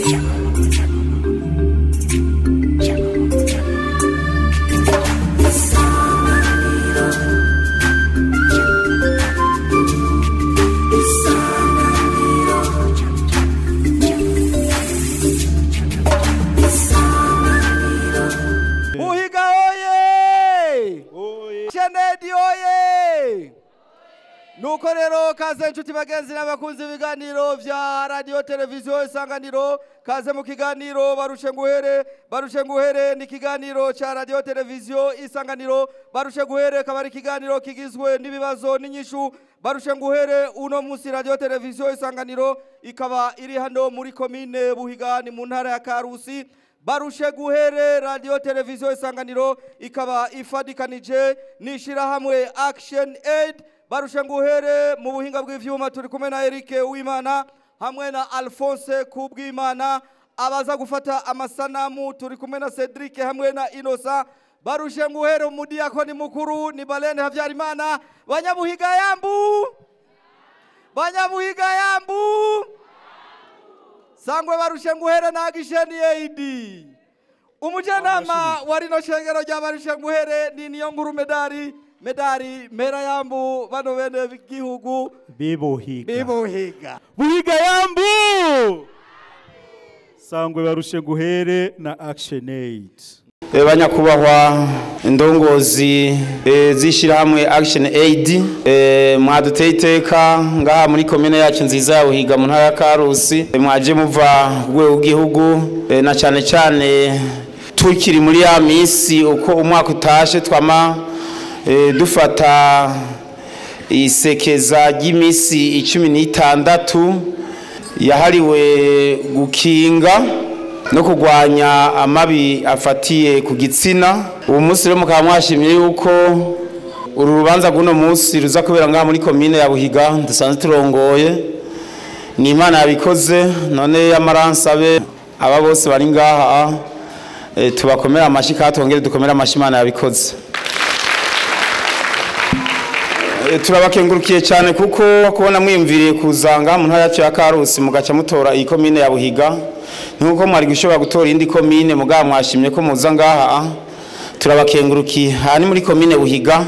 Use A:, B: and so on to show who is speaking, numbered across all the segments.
A: Buhiga oye! Kennedy oye! Nuko rero kaze inshuti bagenzi n'abakunzi ibiganiro vya radio televiziyo Isanganiro, kaze mu kiganiro barushe nguhere. Barushe nguhere ni kiganiro cha radio televiziyo Isanganiro. Barushe nguhere kaba ari kiganiro kigizwe n'ibibazo n'inyishu. Barushe nguhere uno musi radio televiziyo Isanganiro ikaba iri hano muri komine Buhiga ni mu ntara ya Karusi. Barushe guhere radio televiziyo Isanganiro ikaba ifadikanije n'ishirahamwe Action Aid. Barushe nguhere mu buhinga bw'ivyuma turi kumwe na Eric Uwimana hamwe na Alphonse Kubwimana. Abaza gufata amasanamu turi kumwe na Cedric hamwe na Inosa. Barushe nguhere umudiakoni mukuru ni Balene Havyarimana. Banyabuhiga yambu, Banyabuhiga yambu, sangwe barushe nguhere na Action Aid. Umujenama wa rino shengero rya barushe nguhere ni Niyonkuru Medari. Medari mera yambu bano bene b'igihugu
B: bibuhiga.
A: Bibuhiga.
B: Buhiga yambu. Sangwe barushe guhere na Action Aid.
C: Banyakubahwa indongozi z'ishirahamwe Action Aid, mwaduteye iteka ngaha muri komine yacu nziza ya Buhiga mu ntara ya Karusi. Mwaje muva ku rwego rw'igihugu, na cyane cyane tukiri muri ya misi uko umwaka utashe twama dufata isekeza ry'imisi 16 yahariwe gukinga no kurwanya amabi afatiye ku gitsina. Ubu munsi rero mukaba mwashimye yuko uru rubanza rw'uno munsi ruza kubera ngaha muri komine ya Buhiga dusanzwe turongoye. Ni Imana yabikoze, none yamaransabe aba bose bari ngaha tubakomera amashyi kandi twongere dukomere amashyi Imana yabikoze. Turabakengurukiye cyane kuko kubona mwiyumviriye kuzanga mu ntara yacu ya Karusi mugaca mutora iyi komine ya Buhiga. Nkuko mwari gushobora gutora indi komine mugaba mwashimye ko muza ngaha, turabakengurukiye. Aha ni muri komine Buhiga,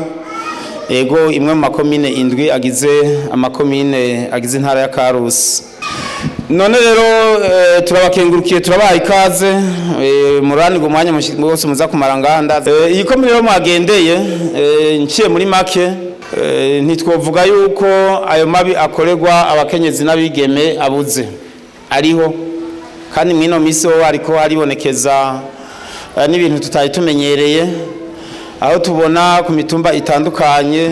C: ego imwe mu makomine 7 agize amakomine agize intara ya Karusi. None rero turabakengurukiye, turabaha ikaze muranirwa umwanya wose muza kumara nganda. Iyi komine rero mwagendeye, nciye muri make, ntitwovuga yuko ayo mabi akorerwa abakenyezi n'abigeme abuze, ariho kandi mwino misi ho ariko haribonekeza n'ibintu tutari tumenyereye, aho tubona ku mitumba itandukanye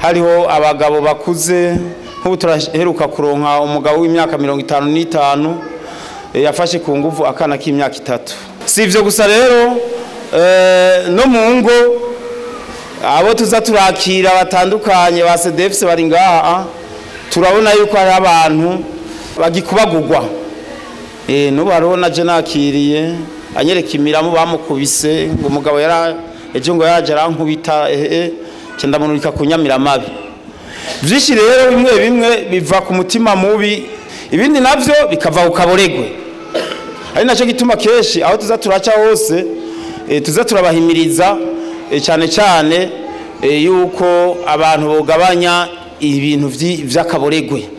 C: hariho abagabo bakuze. Nk'ubu turaheruka kuronka umugabo w'imyaka 55 yafashe ku nguvu akana k'imyaka 3. Si ivyo gusa rero, no mu ngo abo tuza turakira batandukanye ba CDFC bari ngaha, turabona yuko hari abantu bagikubagurwa. Nubu hariho na je nakiriye anyereka imiramo bamukubise ngo umugabo yara ejo ngo yaraje arankubita, nca ndamunurika kunyamira mabi. Vyinshi rero bimwe bimwe biva ku mutima mubi, ibindi navyo bikava ku kaboregwe. Ari naco gituma kenshi aho tuza turaca hose, tuza turabahimiriza cyane cyane yuko abantu bogabanya ibintu vy'akaboregwe.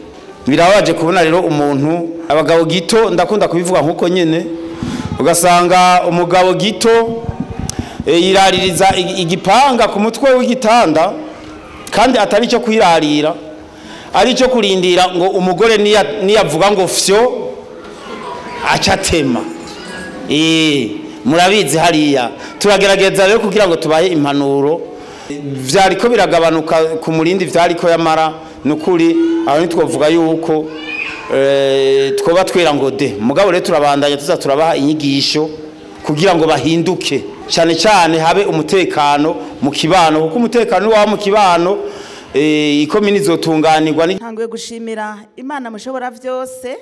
C: Birababaje kubona rero umuntu abagabo gito, ndakunda kubivuga nkuko nyene, ugasanga umugabo gito yiraririza igipanga ku mutwe w'igitanda kandi atari cyo kwirarira, ari cyo kurindira ngo umugore niyavuga ngo fyo acatema. Murabizi hariya turagerageza rero kugira ngo tubahe impanuro. Vyariko biragabanuka ku murindi vyariko yamara, nukuri aho nitwovuga yuko twoba twera ngo de mugabo rero turabandanya tuza turabaha inyigisho kugira ngo bahinduke, cyane cyane habe umutekano mu kibano, kuko umutekano wa mu kibano ikomini izotunganirwa.
D: Ntanguye gushimira Imana mushobora vyose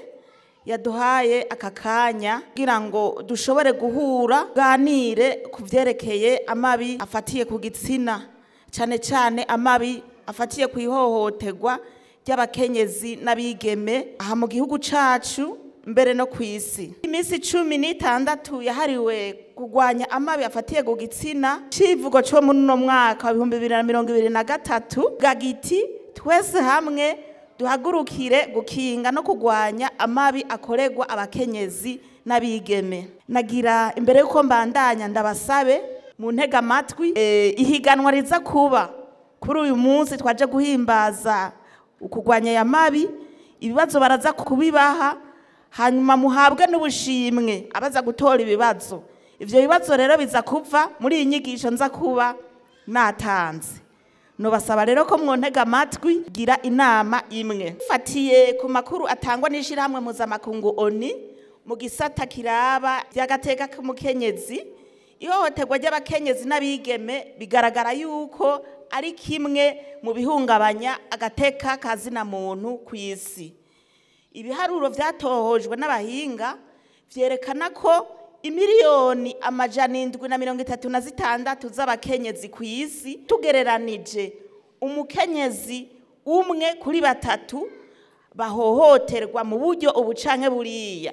D: yaduhaye aka kanya kugira ngo dushobore guhura ganire kuvyerekeye amabi afatiye ku gitsina, cyane cyane amabi afatiye ku ihohoterwa ry'abakenyezi n'abigeme aha mu gihugu cacu, mbere no ku isi. Iminsi 16 yahariwe kurwanya amabi afatiye ku gitsina, civugo cyo muri uno mwaka wa 2023 gagiti twese hamwe duhagurukire gukinga no kurwanya amabi akorerwa abakenyezi n'abigeme. Nagira imbere yuko mbandanya ndabasabe mu ntega amatwi, ihiganwa riza kuba kuri uyu munsi twaje guhimbaza ukugwanya ya mabi, ibibazo baraza kubibaha hanyuma muhabwe n'ubushimwe abaza gutora ibibazo. Ivyo bibazo rero biza kuva muri iyi nyigisho nza kuba natanze. Nobasaba rero ko mwontega amatwi gira inama imwe. Fatiye ku makuru atangwa n'ishirahamwe mpuzamakungu ONU mu gisata kiraba by'agateka k'umukenyezi, ihohoterwa ry'abakenyezi n'abigeme bigaragara yuko ari kimwe mu bihungabanya agateka kazina muntu ku isi. Ibiharuro vyatohojwe n'abahinga vyerekana ko imiliyoni 736 z'abakenyezi ku isi, tugereranije umukenyezi umwe kuri 3 bahohoterwa mu buryo ubucanke buriya,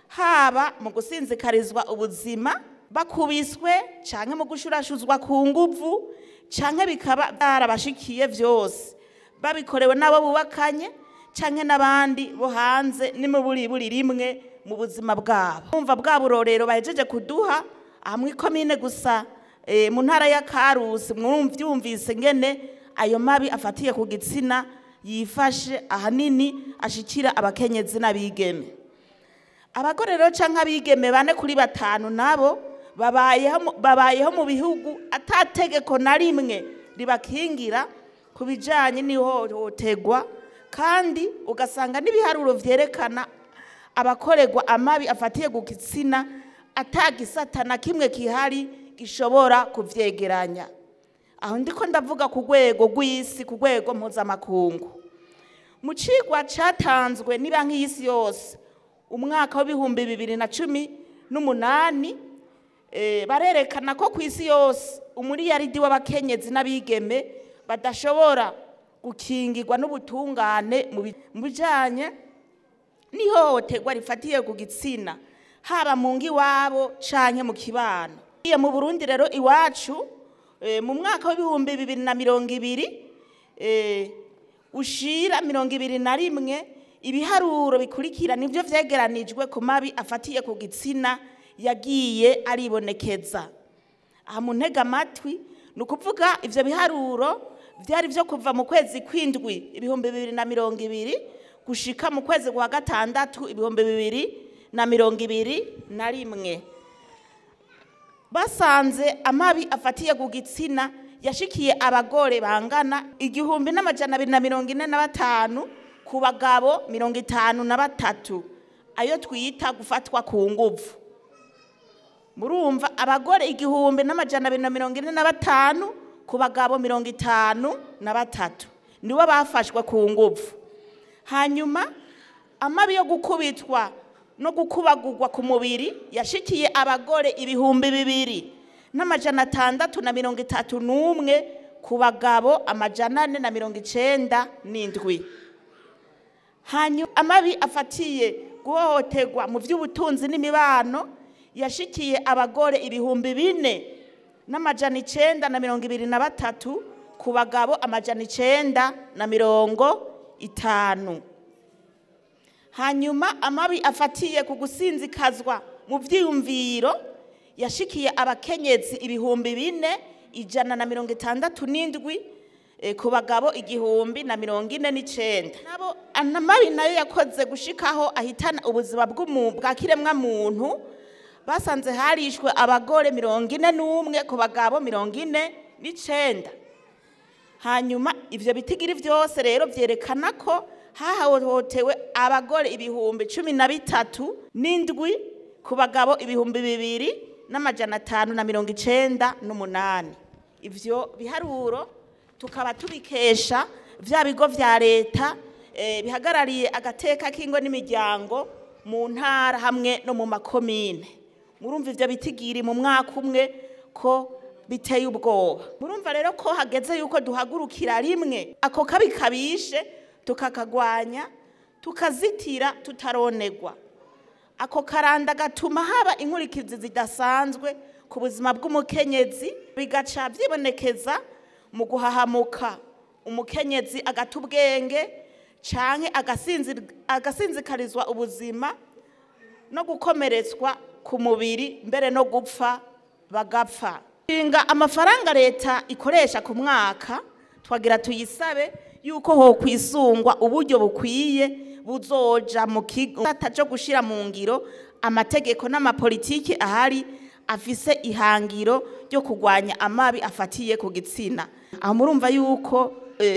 D: haba mu gusinzikarizwa ubuzima bakubiswe canke mu gushurashuzwa ku nguvu, canke bikaba byarabashikiye vyose babikorewe nabo bubakanye canke n'abandi bo hanze ni mu buri rimwe mu buzima bwabo. Umva bwa burorero bahejeje kuduha hamwe ikomine gusa mu ntara ya Karusi, mwumvyumvise ngene ayo mabi afatiye ku gitsina yifashe ahanini ashikira abakenyezi n'abigeme. Abagore rero canke abigeme 4 kuri 5 nabo babayeho mu bihugu atategeko na rimwe ribakingira ku bijanye n'ihohoterwa, kandi ugasanga n'ibiharuro vyerekana abakorerwa amabi afatiye ku gitsina atagisata na kimwe kihari gishobora kuvyegeranya. Aho ndiko ndavuga ku rwego rw'isi, ku rwego mpuzamakungu. Mu cigwa catanzwe ni banki y'isi yose umwaka w'ibihumbi 2018, barerekana ko ku isi yose umuriyaridi w'abakenyezi n'abigeme badashobora gukingirwa n'ubutungane mu bijanye n'ihohoterwa rifatiye ku gitsina, haba mu ngo iwabo canke mu kibano. Iyo mu Burundi rero iwacu mu mwaka w'ibihumbi 2020 ushira 21, ibiharuro bikurikira nivyo vyegeranijwe ku mabi afatiye ku gitsina yagiye aribonekeza. Aha mu ntega amatwi ni ukuvuga ivyo biharuro vyari vyo kuva mu kwezi kw'indwi 2020 gushika mu kwezi kwa gatandatu 2021. Basanze amabi afatiye ku gitsina yashikiye abagore bangana 1245 ku bagabo 53, ayo twita gufatwa ku nguvu. Murumva abagore 1245 ku bagabo 53 nibo bafashwe ku nguvu. Hanyuma amabi yo gukubitwa no gukubagurwa ku mubiri yashikiye abagore 2631 ku bagabo 497. Hanyuma amabi afatiye guhohoterwa mu by'ubutunzi n'imibano yashikiye abagore 4923 ku bagabo 950. Hanyuma amabi afatiye ku gusinzikazwa mu vyiyumviro yashikiye abakenyezi 4167 ku bagabo 1049. Nabo amabi nayo yakoze gushikaho ahitana ubuzima bwa kiremwa muntu, basanze harishwe abagore 41 ku bagabo 49. Hanyuma ivyo bitigiri vyose rero vyerekana ko hahohotewe abagore 13,007 ku bagabo 2598. Ivyo biharuro tukaba tubikesha vya bigo vya leta bihagarariye agateka k'ingo n'imiryango mu ntara hamwe no mu makomine. Murumva ivyo bitigiri mu mwaka umwe ko biteye ubwoba. Murumva rero ko hageze yuko duhagurukira rimwe ako kabi kabishe, tukakagwanya, tukazitira tutaronegwa. Ako karanda gatuma haba inkurikizi zidasanzwe ku buzima bw'umukenyezi, bigaca vyibonekeza mu guhahamuka, umukenyezi agata ubwenge canke agasinzikarizwa ubuzima no gukomeretswa ku mubiri, mbere no gupfa bagapfa. Inga amafaranga leta ikoresha ku mwaka, twagira tuyisabe yuko ho kwisungwa uburyo bukwiye buzoja mu gisata cyo gushira mu ngiro amategeko n'amapolitiki ahari afise ihangiro ryo kurwanya amabi afatiye ku gitsina. Aho murumva yuko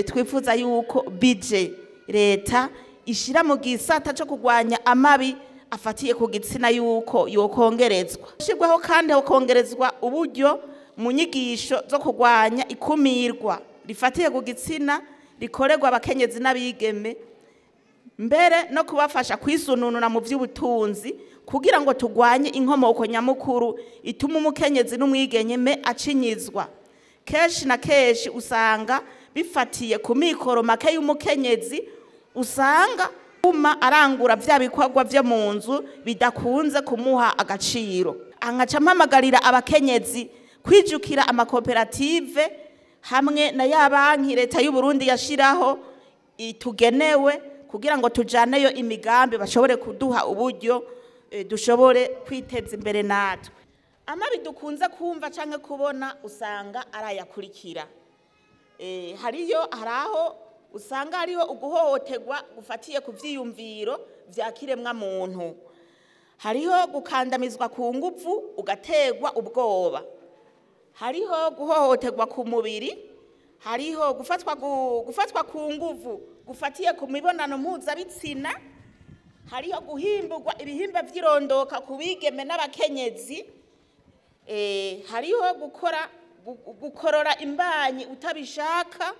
D: twifuza yuko budget leta ishira mu gisata cyo kurwanya amabi afatiye ku gitsina yuko yokongerezwa. Shirwaho kandi hokongerezwa uburyo mu nyigisho zo kurwanya ikumirwa rifatiye ku gitsina rikorerwa abakenyezi n'abigeme, mbere no kubafasha kwisununura mu by'ubutunzi kugira ngo turwanye inkomoko nyamukuru ituma umukenyezi n'umwigeme acinyizwa. Kenshi na kenshi usanga bifatiye ku mikoro make y'umukenyezi, usanga uma arangura vya bikorwa vyo mu nzu bidakunze kumuha agaciro. Angaca mpamagarira abakenyezi kwijukira amakoperative hamwe na ya banki leta y'u Burundi yashiraho itugenewe kugira ngo tujaneyo imigambi bashobore kuduha uburyo dushobore kwiteza imbere natwe. Amabi dukunze kumva canke kubona usanga arayakurikira. Hariyo haraho usanga hariho uguhohoterwa gufatiye ku vyiyumviro vya kiremwa muntu, hariho gukandamizwa ku nguvu ugategwa ubwoba, hariho guhohoterwa ku mubiri, hariho gufatwa ku nguvu gufatiye ku mibonano mpuzabitsina, hariho guhimburwa ibihimba vy'irondoka ku bigeme n'abakenyezi, hariho gukorora imbanyi utabishaka,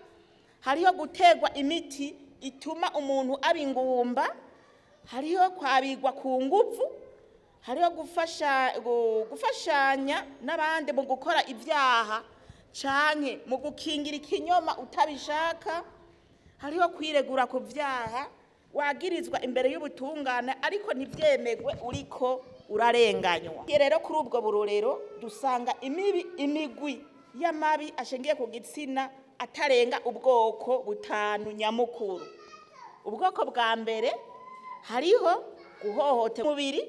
D: hariho gutegwa imiti ituma umuntu aba ingumba, hariho kwabigwa ku nguvu, hariho gufashanya n'abandi mu gukora ibyaha canke mu gukingira ikinyoma utabishaka, hariho kwiregura ku vyaha wagirizwa imbere y'ubutungane ariko ntivyemegwe uriko urarenganywa. Rero kuri ubwo burorero dusanga imigwi y'amabi ashingiye ku gitsina atarenga ubwoko butanu nyamukuru. Ubwoko bwa mbere hariho guhohoterwa mubiri,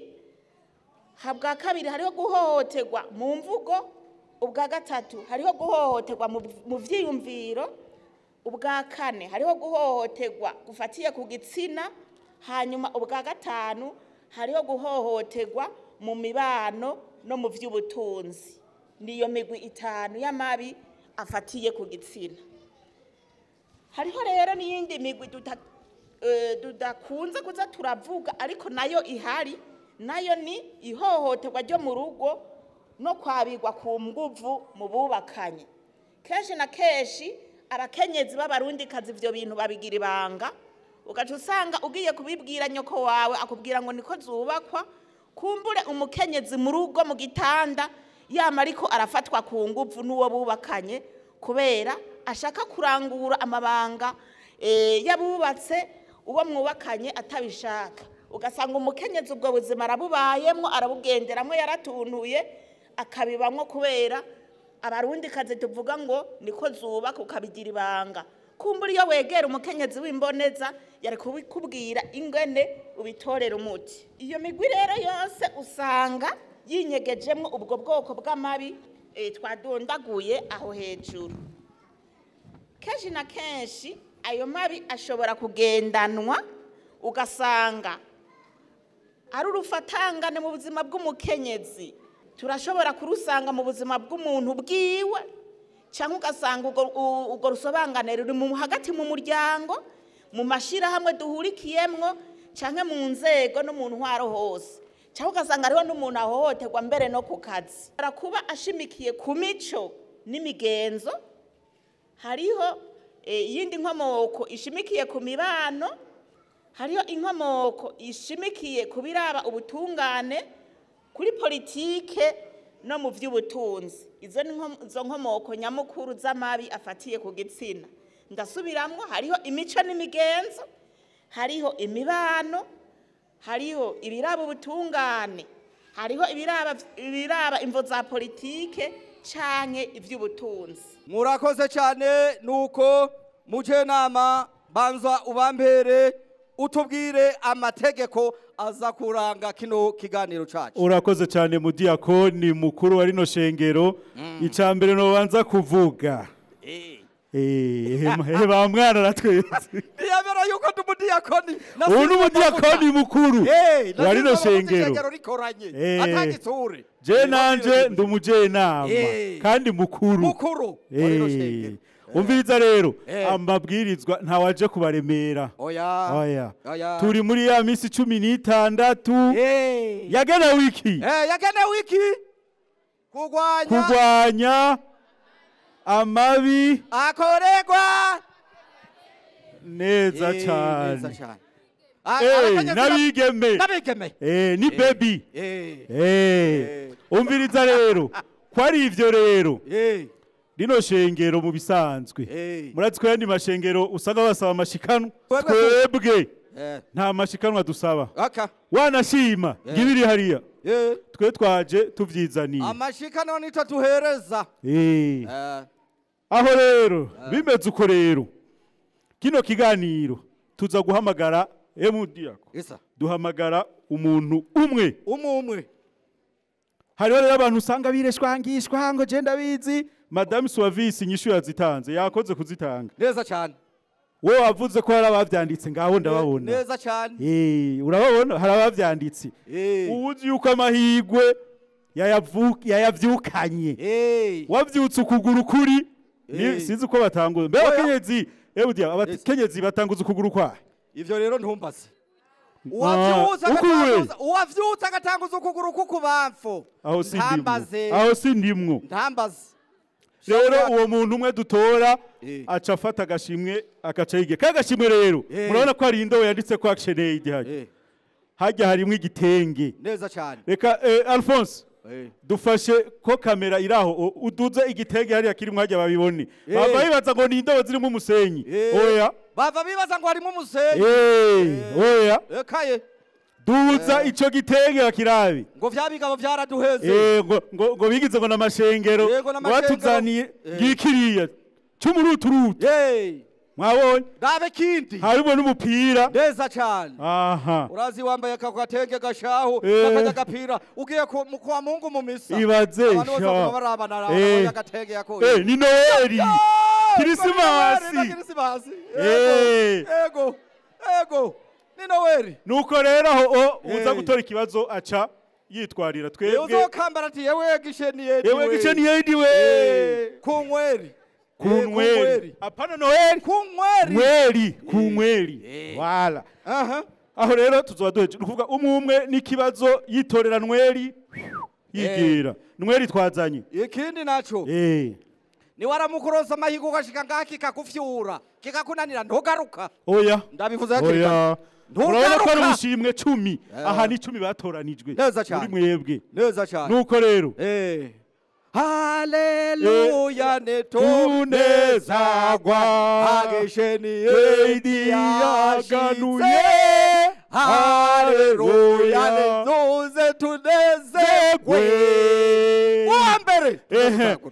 D: bwa kabiri hariho guhohoterwa mu mvugo, ubwa gatatu hariho guhohoterwa mu vyiyumviro, ubwa kane hariho guhohoterwa gufatiye ku gitsina, hanyuma ubwa gatanu hariho guhohoterwa mu mibano no mu vy'ubutunzi. Niyo migwi itanu y'amabi afatiye ku gitsina. Hariho rero n'iyindi migwi tudakunze kuza turavuga ariko nayo ihari, nayo ni ihohoterwa ryo mu rugo no kwabigwa ku nguvu mu bubakanye. Kenshi na kenshi abakenyezi b'abarundikazi ivyo bintu babigira ibanga, ugaca usanga ugiye kubibwira nyoko wawe akubwira ngo niko zubakwa, kumbure umukenyezi mu rugo mu gitanda yama ariko arafatwa ku nguvu n'uwo bubakanye kubera ashaka kurangura amabanga yabubatse uwo mwubakanye atabishaka. Ugasanga umukenyezi ubwo buzima arabubayemwo, arabugenderamwo, yaratuntuye akabibamwo kubera abarundikazi tuvuga ngo niko zubaka ukabigira ibanga. Kumbura iyo wegera umukenyezi w'imboneza yari kubikubwira ingene ubitorera umuti. Iyo migwi rero yose usanga yinyegejemwo ubwo bwoko bw'amabi twadondaguye aho hejuru. Kenshi na kenshi ayo mabi ashobora kugendanwa, ugasanga ari urufatangane mu buzima bw'umukenyezi, turashobora kurusanga mu buzima bw'umuntu bwiwe, cyangwa ugasanga urwo rusobangane ruri hagati mu muryango, mu mashirahamwe duhurikiyemwo, canke mu nzego no mu ntwaro hose, cyangwa ugasanga hariho n'umuntu ahohoterwa mbere no ku kazi. Kuba ashimikiye ku mico n'imigenzo, hariho iyindi nkomoko ishimikiye ku mibano, hariho inkomoko ishimikiye ku biraba ubutungane, kuri politike no mu vy'ubutunzi. Izo ni izo nkomoko nyamukuru z'amabi afatiye ku gitsina. Ndasubiramwo, hariho imico n'imigenzo, hariho imibano, Hariho ibiraba ubutungane, hariho ibiraba imvo za politike canke ivy'ubutunzi.
A: Murakoze cyane. Nuko muje nama banza ubambere utubwire amategeko aza kuranga kino kiganiro cacu.
B: Urakoze cyane mudiyakoni mukuru wa rino shengero. Icambere no banza kuvuga ba mwana natwese
A: ntiyabera yuko ndi umudiyakoni.
B: Ubu ni umudiyakoni mukuru wa rino shengero
A: rikoranye atagitsure.
B: Je nanje ndi umujenama kandi mukuru
A: wa rino shengero.
B: Umviriza rero amabwirizwa ntawaje kubaremera.
A: Oya.
B: Oya. Turi muri ya misi 16 yagenewe iki?
A: Yagenewe iki? Kurwanya
B: amabi
A: akoregwa
B: neza cyane. Nabigeme. Ni baby. Umviriza rero ko ari ivyo rero. Rino shengero mu bisanzwe murazi ko yandi mashengero usanga basaba amashikanwa. Twebwe nta mashikanwa dusaba. Wanashima ngibiri hariya twe twaje tuvyizaniye
A: amashikanwa nitwo tuhereza.
B: Aho rero bimeze uko rero kino kiganiro tuza guhamagara emudiyako duhamagara umuntu umwe
A: umwe.
B: Hariho rero abantu usanga bireshwangishwa ngo je ndabizi. Madame Suavisi inyishu yazitanze yakoze kuzitanga
A: neza cyane.
B: Wowe wavuze ko hari abavyanditse ngaho ndababona
A: neza cyane.
B: Urababona hari abavyanditse. Uwuzi yuko amahigwe yayavyukanye wavyutse ukuguru kuri sinzi uko batanguza mbe abakenyezi abakenyezi batanguza ukuguru kwa
A: ivyo rero ntumbaze. Uwavyutse agatanguza ukuguru kukubamfu.
B: Aho sindimwo
A: ntambaze.
B: Rero uwo muntu umwe dutora aca afata agashimwe agaca yige. Kagashimwe rero murabona ko ari indobo yanditse ko Action Aid hajya. Hajya harimo igitenge.
A: Neza cyane.
B: Reka Alphonse dufashe ko kamera iraho uduze igitenge hariya kirimo hajya babibone. Bava bibaza ngo ni indobo zirimo umusenyi. Oya.
A: Bava bibaza ngo harimo umusenyi.
B: Oya.
A: Ekaye.
B: Duza ico gitenge bakirabi.
A: Ngo vyabigabo vyaraduheze.
B: Ngo bigize ngo namashengero. Batuzaniye ngikiriya cy'umuruturutu. Mwabonye?
A: Dabe kindi.
B: Harimo n'umupira.
A: Neza cyane.
B: Aha.
A: Urazi wambaye akatenge gashaho nakajya gapira ugiye kwa Mungu mu misa.
B: Ibaze.
A: Abantu bose barabana agatenge yako.
B: Ni Noeli. Krisimasi.
A: Ego. Ego. Ni Noeli.
B: Nuko rero aho uza gutora ikibazo aca yitwarira twebwe.
A: Uzokambara ati yewe gisheni yedi.
B: Yewe gisheni yedi we.
A: Kunyweri.
B: Kunyweri. Apana Noeli.
A: Kunyweri.
B: Nweri, kunyweri. Wala.
A: Aha.
B: Aho rero tuzoba duheje. Nukuvuga umwe n'ikibazo yitorera Nweri yigira. Nweri twazanye.
A: Ikindi naco. Ni waramukuroza amahigo gashika ngaki kakufyura kikakunanira ntogaruka.
B: Oya.
A: Ndabivuze hakiri kare.
B: Urabona ko ari ubushimwe 10 aha ni 10 batoranijwe muri mwebwe.
A: Neza cyane.
B: Nuko rero
A: Haleluya netunezagwa agesheni yedi yaganuye. Haleluya netuze tunezegwe. Uwambere.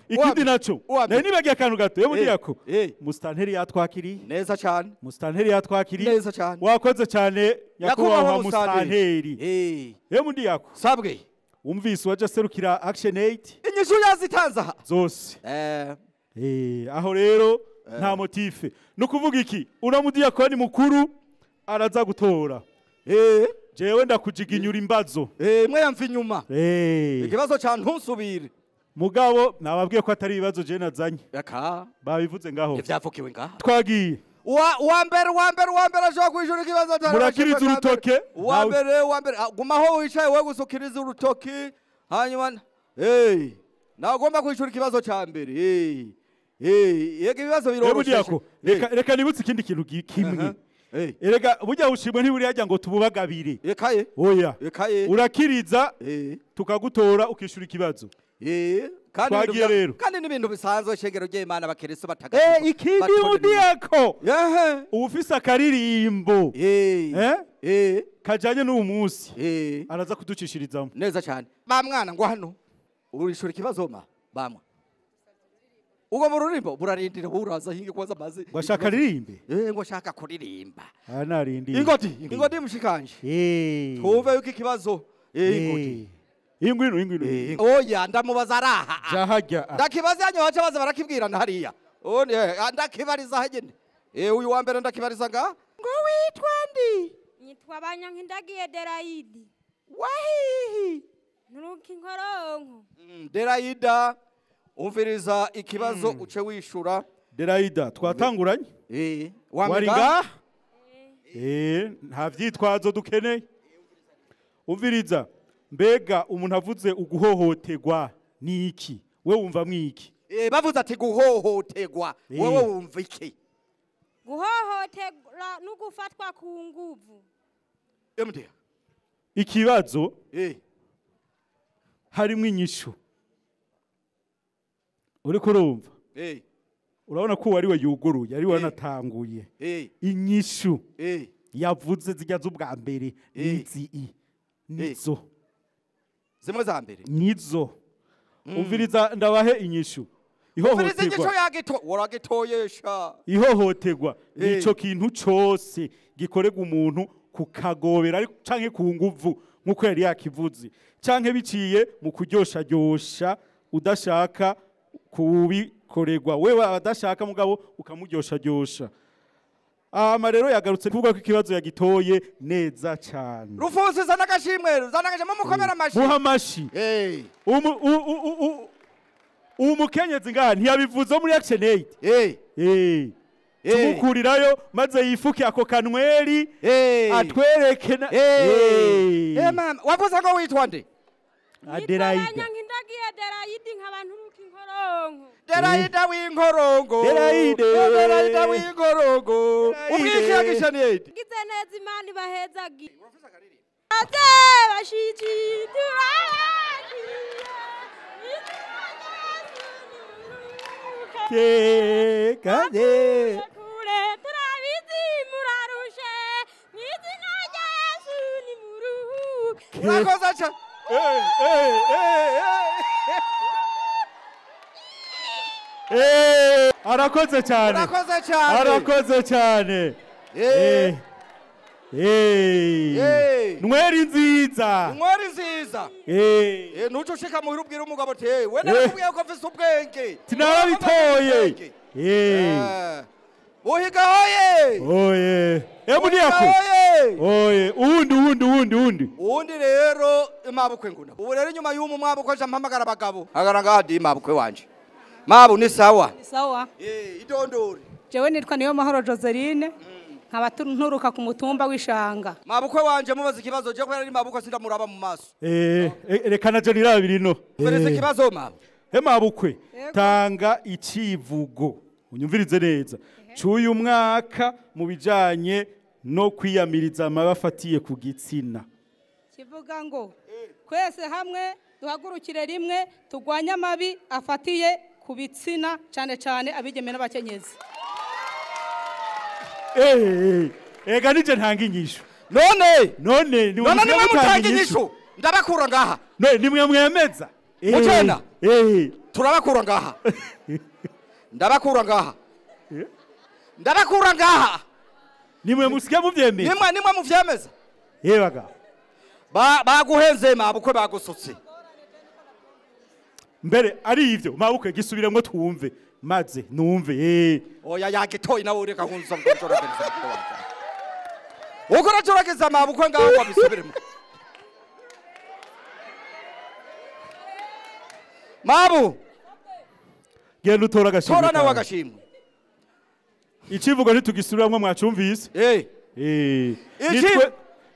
B: Ikindi naco nari nibagiye akantu gato yo mudiyako. Mustanteri yatwakiriye
A: neza cyane.
B: Mustanteri yatwakiriye
A: neza cyane.
B: Wakoze cyane nyakubahwa mustanteri. Yo mudiyako.
A: Sabwe.
B: Umvise waje serukira Action Aid
A: inyishu yazitanze aha
B: zose. Aho rero nta motife. Nukuvuga iki uramudiyakoni mukuru araza gutora. Jewe ndakujiginyura imbazo.
A: Mwe yamva inyuma. Ikibazo ca ntusubire.
B: Mugabo nababwiye ko atari ibibazo je nazanye.
A: Eka
B: babivuze ngaho.
A: Ivyavukiwe ngaha.
B: Twagiye.
A: Uwa mbere ashobora kwijura ikibazo.
B: Murakiriza urutoke.
A: Uwa mbere gumaho wicaye we gusukiriza urutoki hanyuma nawe ugomba kwijura ikibazo ca mbere. Yego ibibazo biroroshye.
B: Reka nibutse ikindi kintu kimwe. Erega burya ushimwe ntiburi hajya ngo tububagabire.
A: Ekaye.
B: Oya.
A: Ekaye.
B: Urakiriza tukagutora ukishura ikibazo. Twagiye rero.
A: Kandi n'ibintu bisanzwe shengero ry'Imana abakristo batagatifu.
B: Ikindi udiyako ufise akaririmbo kajanye n'uwo munsi araza kuducishirizamo
A: neza cyane. Ba mwana ngo hano urishura ikibazo ma bamwa ubwo mu rurimbo burarindira uraza hinge kwaza amazi
B: ngo ashaka ririmbe
A: ngo ashaka kuririmba
B: narindira
A: ingoti mushikanje twumve yuko ikibazo ingoti
B: ingwino
A: oya ndamubaza araha
B: jahajya
A: ndakibaza yanyu baca baza barakibwirana hariya ndakibariza hagene uyu wa mbere ndakibariza nga ngo witwa ndi
E: nyitwa Banyankindagiye Deraidi
A: wahihi
E: nturuka inkoronko
A: Deraida umviriza ikibazo uce wishura.
B: Deraida twatanguranye wari ngaha nta vyitwazo dukeneye. Umviriza mbega umuntu avuze uguhohoterwa ni iki we wumva mwiki?
A: Bavuze ati guhohoterwa wewe wumva iki?
E: Guhohoterwa no gufatwa ku nguvu.
A: MD
B: ikibazo harimo inyishu uriko urumva. Urabona ko wari we yuguruye ari we wanatanguye inyishu yavuze zijya z'ubwa mbere nizi nizo
A: zimwe za mbere
B: nizo. Umviriza ndabahe inyishu. Ihohoterwa nico kintu cose gikorerwa umuntu kukagobera ariko canke ku nguvu nkuko yari yakivuze canke biciye mu kuryosharyosha udashaka kubikorerwa wewe adashaka mugabo ukamuryoshajyosha. Ama rero yagarutse kuvuga ko ikibazo yagitoye neza cyane.
A: Rufunsi zana agashimwe zana agashimwe mukomera amashi
B: muha amashi. Umukenyezi ngaha ntiyabivuze muri Action Aid. Tumukurirayo maze yifuke ako kanweri atwereke na
A: mama wavuze ngo witwa nde?
B: Adelaida.
E: Banyankindagiye Deraidi nk'abantu ruka inkoronko.
A: Deraida w'inkorongo. Deraida w'inkorongo. Umwiki Action Aid.
E: Gize neza Imana ibahezagi. Ate bashiki turabakiye.
B: Kade.
E: Kure turabizi murarushe. Mwizina rya Yesu ni muruhuke.
A: Urakoze cyane.
B: Arakoze cyane.
A: Arakoze cyane.
B: Arakoze cyane. Nweri nziza.
A: Nweri nziza. Nuco ushika muhira ubwira umugabo ati we narakubwiye ko mfise ubwenge.
B: Tinarabitoye.
A: Buhiga hoye.
B: Oye. Emudiyako. Oye, uwundi.
A: Uwundi rero mabukwe nguna. Ubu rero nyuma y'umu mwabukwe aje mpamagara abagabo. Hagara ngaha di mabukwe wanje. Mabu ni sawa.
F: Ni sawa.
A: Idondori.
F: Jewe nitwa Niyo Mahoro Joseline. Nkaba nturuka ku mutumba w'ishanga.
A: Mabukwe wanje mubaza ikibazo je kubera ari mabukwe sindamuraba mu maso.
B: Reka na je nirabira ino.
A: Berese ikibazo mabu.
B: Mabukwe tanga icivugo. Unyumvirize neza. Cuyu mwaka mu bijanye no kwiyamiriza amabafatiye ku gitsina.
F: Kivuga ngo kwese hamwe duhagurukire rimwe tugwanye amabi afatiye ku bitsina cyane cyane abigeme n'abakenyezi.
B: Ega nije ntanga inyishu.
A: None
B: nimwe
A: mutanga inyishu. Ndabakura ngaha.
B: None nimwe mwemeza.
A: Mutena. Turabakura ngaha. Ndabakura ngaha. Ndabakura ngaha.
B: Nimwe musike muvyemeza.
A: Nimwe muvyemeza.
B: Yebaga.
A: Baguhenze mabukwe bagusutse.
B: Mbere ari ivyo mabukwe gisubiremwo twumve maze numve.
A: Oya yagitoye nawe ureka kunza ngo nzorageza. Uko racorageza mabukwe ngaho wabisubiremo. Mabu
B: genda utora agashimwe.
A: Tora nawe agashimwe.
B: Icivugo ntitugisubiramwo mwacumvise.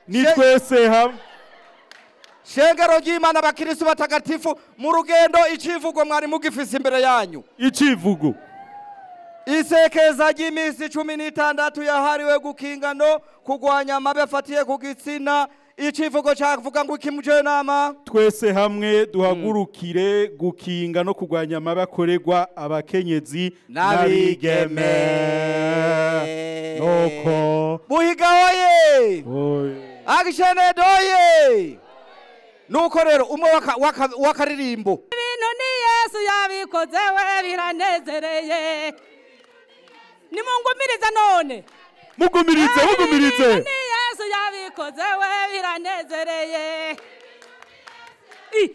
B: Ni twese hamwe.
A: Shengero ry'Imana abakristo batagatifu mu rugendo icivugo mwari mugifise imbere yanyu.
B: Icivugo
A: isekeza ry'iminsi 16 yahariwe gukinga no kugwanya amabi afatiye ku gitsina Icivugo cyavuga ngo iki mujenama?
B: Twese hamwe duhagurukire gukinga no kurwanya amabi akorerwa abakenyezi n'abigeme. Nuko
A: Buhiga oye! Action Aid oye! Nuko rero umwe wakaririmbo.
F: Ibintu ni Yesu yabikoze we biranezereye. Nimungumirize none.
B: Mugumirize, mugumirize.
F: Ni Yesu yabikoze we biranezereye. Ibi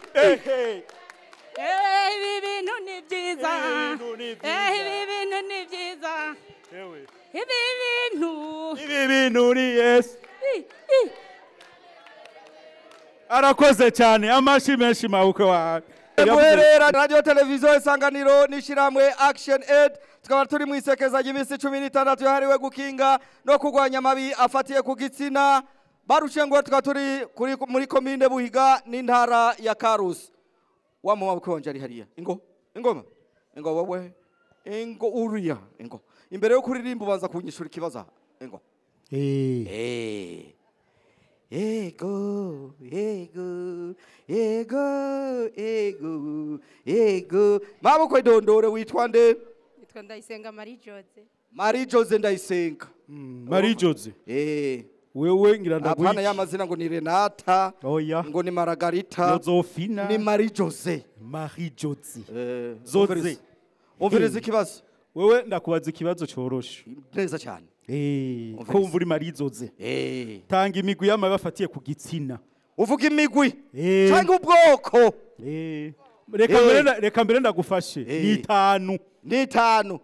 F: bintu ni byiza. Ibi bintu ni byiza. Ibi bintu.
B: Ibi bintu ni Yesu. Arakoze cyane, amashi menshi mawuke wawe.
A: Muherera Radio Televiziyo Isanganiro n'ishiramwe Action Aid, tukaba turi mu isekeza ry'iminsi 16 yahariwe gukinga no kurwanya amabi afatiye ku gitsina. Barushengwe tukaba turi muri komine Buhiga n'intara ya Karusi. Wa mu maboko wanje ari hariya. Ingo, ingoma. Ingo wewe. Ingo uriya, ingo. Imbere yo kuririmba ubanza kunyishura ikibazo. Ingo. Ego, ego, ego, ego, ego. Mabukwe dondore witwa nde?
E: Nitwa Ndayisenga Marie Jose.
A: Marie Jose Ndayisenga.
B: Marie Jose. Wewe ngira ndaguye.
A: Apana y'amazina ngo ni Renata.
B: Oya.
A: Ngo ni Margarita.
B: Josefina.
A: Ni Marie Jose.
B: Marie Jose. Jose.
A: Umviriza ikibazo.
B: Wewe ndakubaza ikibazo cyoroshe.
A: Neza cyane.
B: Ko wumva uri Marie Jose. Tanga imigwi y'amabi afatiye ku gitsina.
A: Uvuga imigwi cyangwa ubwoko.
B: Reka mbere ndagufashe. Ni itanu.
A: Ni itanu.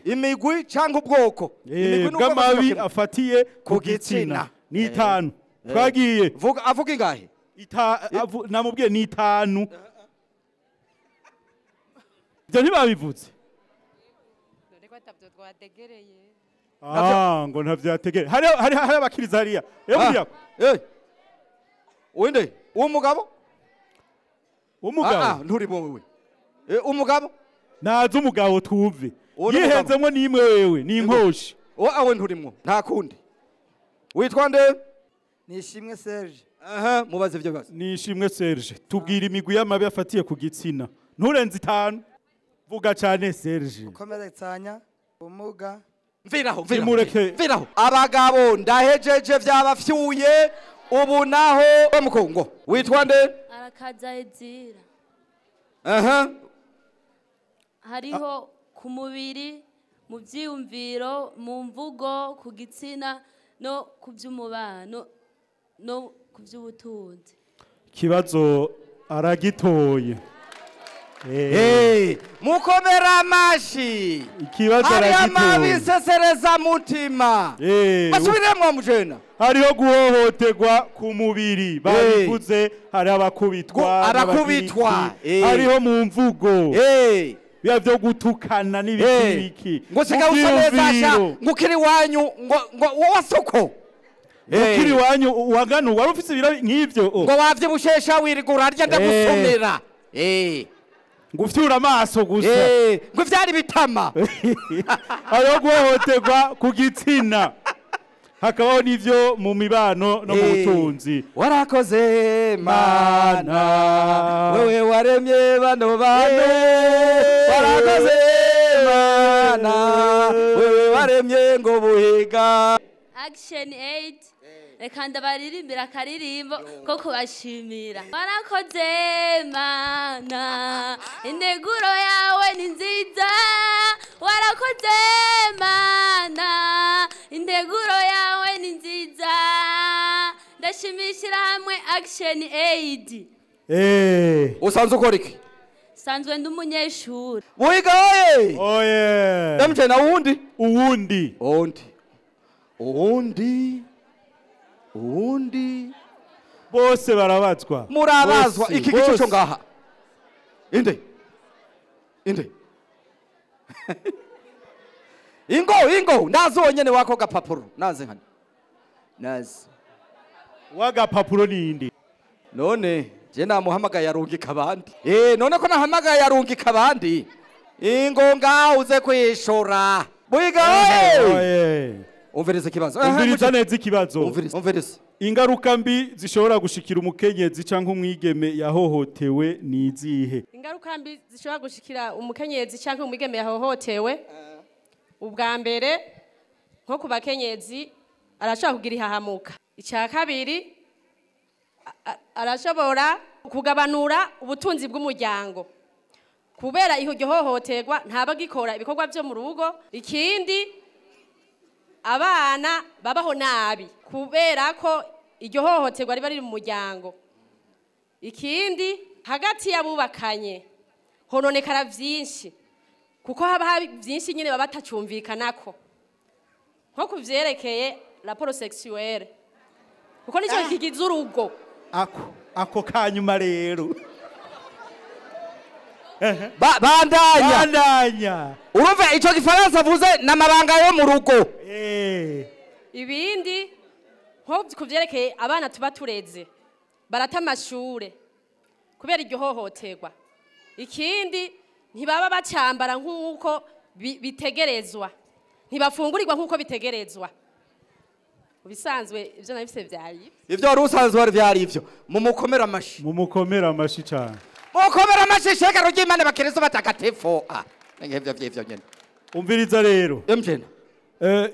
A: Imigwi cyangwa ubwoko.
B: Imigwi bw'amabi afatiye ku gitsina. Ni itanu. Twagiye.
A: Avuga ingahe?
B: Namubwiye ni itanu. Ibyo ntibabivuze. Ngo ntavyategere. Hari abakiriza hariya. Buriya.
A: Uwinde, umugabo?
B: Umugabo.
A: Nturi wewe. Umugabo?
B: Naza umugabo twumve. Yihenzemwo nimwe wewe, ni inkoshi.
A: Awe nturimwo, nta kundi. Witwa nde?
G: Nishimwe Serge.
A: Mubaze ivyo bibazo.
B: Nishimwe Serge, tubwira imigwi y'amabi afatiye ku gitsina. Nturenze itanu. Vuga cyane Serge.
G: Gukomeretsanya, ubumuga.
A: Mviraho, mviraho. Abagabo ndahejeje vyabafyuye ubu naho mukongo. Witwa nde?
H: Arakaza Ezira. Hariho ku mubiri, mu byiyumviro, mu mvugo, ku gitsina no ku by'umubano no ku by'ubutunzi.
B: Kibazo aragitoye.
A: Mukomera amashi.
B: Ikibazo aragitoye.
A: Hari amabisesereza mutima. Basubiremwo mujena.
B: Hariho guhohoterwa ku mubiri babivuze, hari abakubitwa,
A: abakubitwa,
B: hariho mu mvugo. Biba byo gutukana n'ibiki.
A: Ngo siga usaneza sha, ngo ukiri wanyu ngo wasoko.
B: Ukiri wanyu waganu wari ufise ibiro nk'ivyo.
A: Ngo wavyibushesha wirigura arya ndagusomera.
B: Ngufyura amaso gusa.
A: Ngo vyari bitama.
B: Hariho guhohoterwa ku gitsina. Hakabaho n'ivyo mu mibano no mu butunzi.
A: Warakoze Mana, wewe waremye bano bantu. Warakoze Mana, wewe waremye ngo Buhiga.
H: Action Aid. Reka ndabaririmbira akaririmbo ko kubashimira. Warakoze Mana, integuro yawe ni nziza. Warakoze Mana, integuro yawe ni nziza. Ndashimishira hamwe Action Aid.
A: Usanzwe ukora iki?
H: Sanzwe ndi umunyeshuri.
A: Buhiga oye!
B: Oye!
A: Ndamutse na uwundi?
B: Uwundi.
A: Uwundi. Uwundi.
B: Bose barabazwa.
A: Murabazwa iki gice cyo ngaha. Inde. Inde. Ingo ndazi wonyene wako gapapuro. Naze hano. Naze.
B: Wagapapuro ninde?
A: None je namuhamagaye arungika abandi. None ko nahamagaye arungika abandi. Ingo ngaho uze kwishura. Buhiga oye! Umviriza ikibazo.
B: Umviriza neza ikibazo.
A: Umviriza.
B: Ingaruka mbi zishobora gushikira umukenyezi canke umwigeme yahohotewe ni izihe?
I: Ingaruka mbi zishobora gushikira umukenyezi canke umwigeme yahohotewe, ubwa mbere nko ku bakenyezi arashobora kugira ihahamuka. Icya kabiri arashobora kugabanura ubutunzi bw'umuryango kubera iryo hohoterwa ntabagikora ibikorwa byo mu rugo. Ikindi abana babaho nabi kubera ko iryo hohoterwa riba riri mu muryango. Ikindi hagati y'abubakanye hononekara vyinshi kuko haba hari byinshi nyine baba batacumvikanako nko kuvyerekeye rapport sexuelle kuko nico kigize urugo.
B: Ako kanyuma rero
A: bandanya urumva ico gifaransa avuze n'amabanga yo mu rugo.
I: Ibindi nko kuvyerekeye abana tuba tureze barata amashure kubera iryo hohoterwa. Ikindi ntibaba bacambara nk'uko bitegerezwa, ntibafungurirwa nk'uko bitegerezwa. Ubisanzwe ivyo nabifise vyari
A: ivyo wari usanzwe wari vyari ivyo. Mumukomera amashi,
B: mumukomera amashi cyane,
A: mukomera amashi shekaro ry'Imana bakerezo batakatifu. Ngevyo vyivyo nyene.
B: Umviriza rero
A: MJN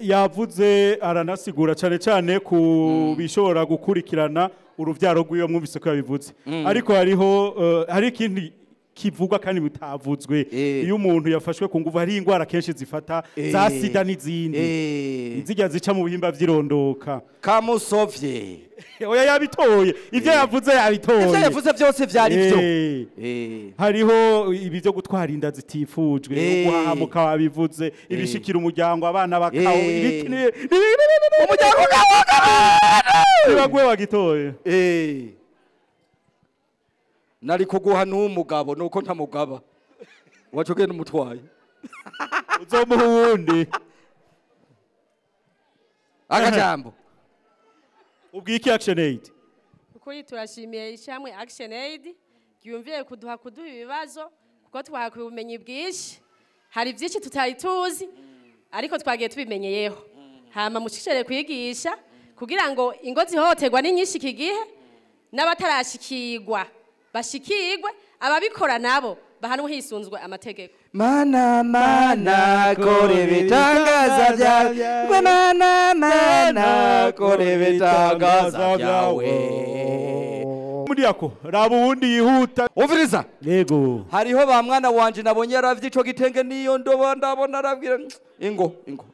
B: yavuze aranasigura cyane cyane ku bishobora gukurikirana uruvyaro rw'iyo mwumvise ko yabivuze. Ariko hariho hari ikindi kivugwa kandi bitavuzwe. Iyo umuntu yafashwe ku nguvu hari ingwara kenshi zifata za sida n'izindi izijya zica mu bihimba vyirondoka.
A: Kamusovye
B: oya yabitoye ivyo yavuze yabitoye
A: ivyo yavuze byose vyari byo.
B: Hariho ibi byo gutwara inda zitifujwe, guhahamuka wabivuze, ibishikira umuryango abana bakawo ibiki
A: umuryango
B: nibagwe wagitoye.
A: Nari kuguha n'umugabo nuko ntamugaba wacu genda umutwaye
B: uzomuha uwundi
A: akajambo.
B: Ubwiki Action Aid
I: ukuri turashimiye ishamwe Action Aid ryumviye kuduha ibibazo kuko twahakuye ubumenyi bwinshi. Hari byinshi tutari tuzi ariko twagiye tubimenyeyeho. Hama mushishikare kwigisha kugira ngo ingo zihohoterwa ni nyinshi iki gihe n'abatarashikirwa bashikirwe, ababikora nabo bahanwe hisunzwe amategeko.
A: Mana mana kore bitangaza byawe, mana mana kore bitangaza byawe.
B: Muri yako raba uwundi yihuta.
A: Umviriza
B: yego
A: hariho ba mwana wanje nabonye yaravye ico gitenge niyo ndobo ndabona arabwira ingo ingo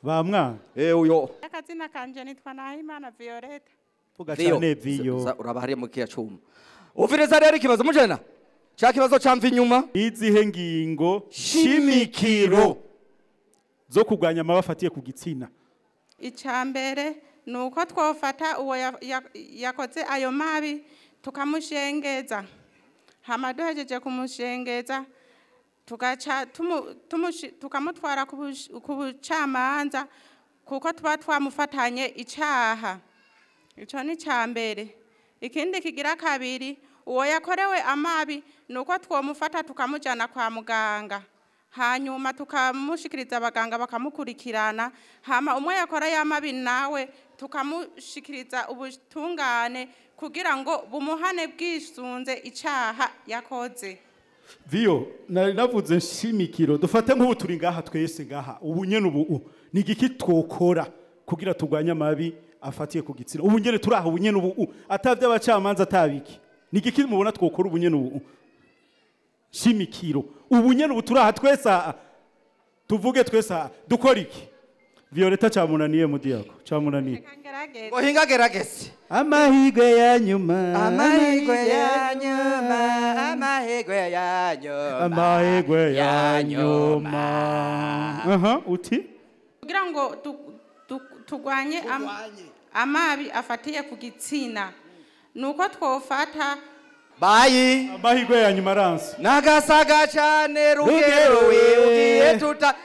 B: ba mwana
A: uyo.
J: Akazina kanje nitwa Nahimana Violeta.
B: Vuga cyane Viyo,
A: uraba hariye mu kiya cuma. Umviriza rero ikibazo mujena cya kibazo camva inyuma.
B: Izihe ngingo shimikiro zo kugwanya amabafatiye ku gitsina?
J: Icambere nuko twofata uwo yakoze ayo mabi tukamushengeza. Hama duhejeje kumushengeza tugaca tukamutwara ku bucamanza kuko tuba twamufatanye icaha. Ico ni cambere. Ikindi kigira kabiri, uwo yakorewe amabi nuko twomufata tukamujana kwa muganga, hanyuma tukamushikiriza abaganga bakamukurikirana. Hama umwe yakora y'amabi nawe tukamushikiriza ubutungane kugira ngo bumuhane bwisunze icaha yakoze.
B: Viyo nari navuze nshimikiro dufate nk'ubu turi ngaha twese ngaha ubu nyene ubu ni igiki twokora kugira turwanye amabi afatiye ku gitsina? Ubu nyene turi aho ubu nyene ubu atavye abacamanza atabiki ni igiki mubona twokora ubu nyene ubu shimikiro ubu nyene ubu turi aha twese tuvuge twese dukora iki? Violeta camunaniye mudiyako camunaniye
A: ngo hinga gerageze.
B: Amahirwe ya nyuma,
A: amahirwe ya nyuma, amahirwe ya nyuma,
B: amahirwe ya nyuma. Aha uti
J: kugira ngo tugwanye amabi afatiye ku gitsina nuko twofata
A: bayi
B: amahirwe ya nyuma ranse
A: nagasaga cyane rugero ugiye tuta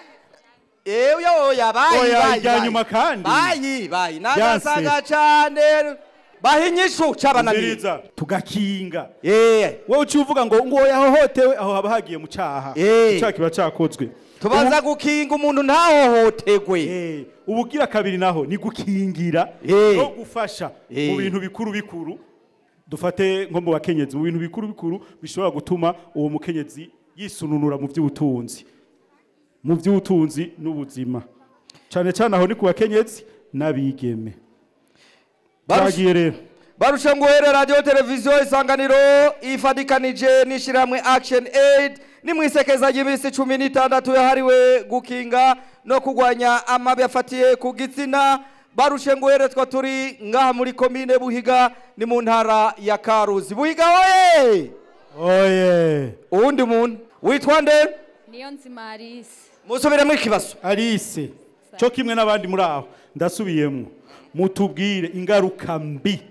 A: eyo ya bayi
B: bayi ya nyuma kandi
A: bayi bayi nagasaga cyane Baha inyishu cabananiye.
B: Tugakinga. Wowe uciye uvuga ngo yahohotewe, aho haba hagiye mu caha. Icaha kiba cakozwe.
A: Tubanza gukinga umuntu ntahohotegwe.
B: Ubugira kabiri naho ni gukingira no gufasha mu bintu bikuru bikuru. Dufate nko mu bakenyezi, mu bintu bikuru bikuru bishobora gutuma uwo mukenyezi yisununura mu by'ubutunzi. Mu by'ubutunzi n'ubuzima. Cyane cyane aho ni ku bakenyezi n'abigeme.
A: Barusha nguhere radio televiziyo Isanganiro ifadikanije n'ishiramwe Action Aid ni mwisekeza y'imisi 16 yahariwe gukinga no kugwanya amabi afatiye ku gitsina. Barushe nguhere twa turi ngaha muri komine Buhiga ni mu ntara ya Karuzi. Buhiga oye!
B: Oye!
A: Uwundi muntu witwa nde?
K: Niyo nzima Alice.
A: Musubiremo ikibazo.
B: Alice cyo kimwe n'abandi muri aho ndasubiyemo. Mutubwire ingaruka mbi,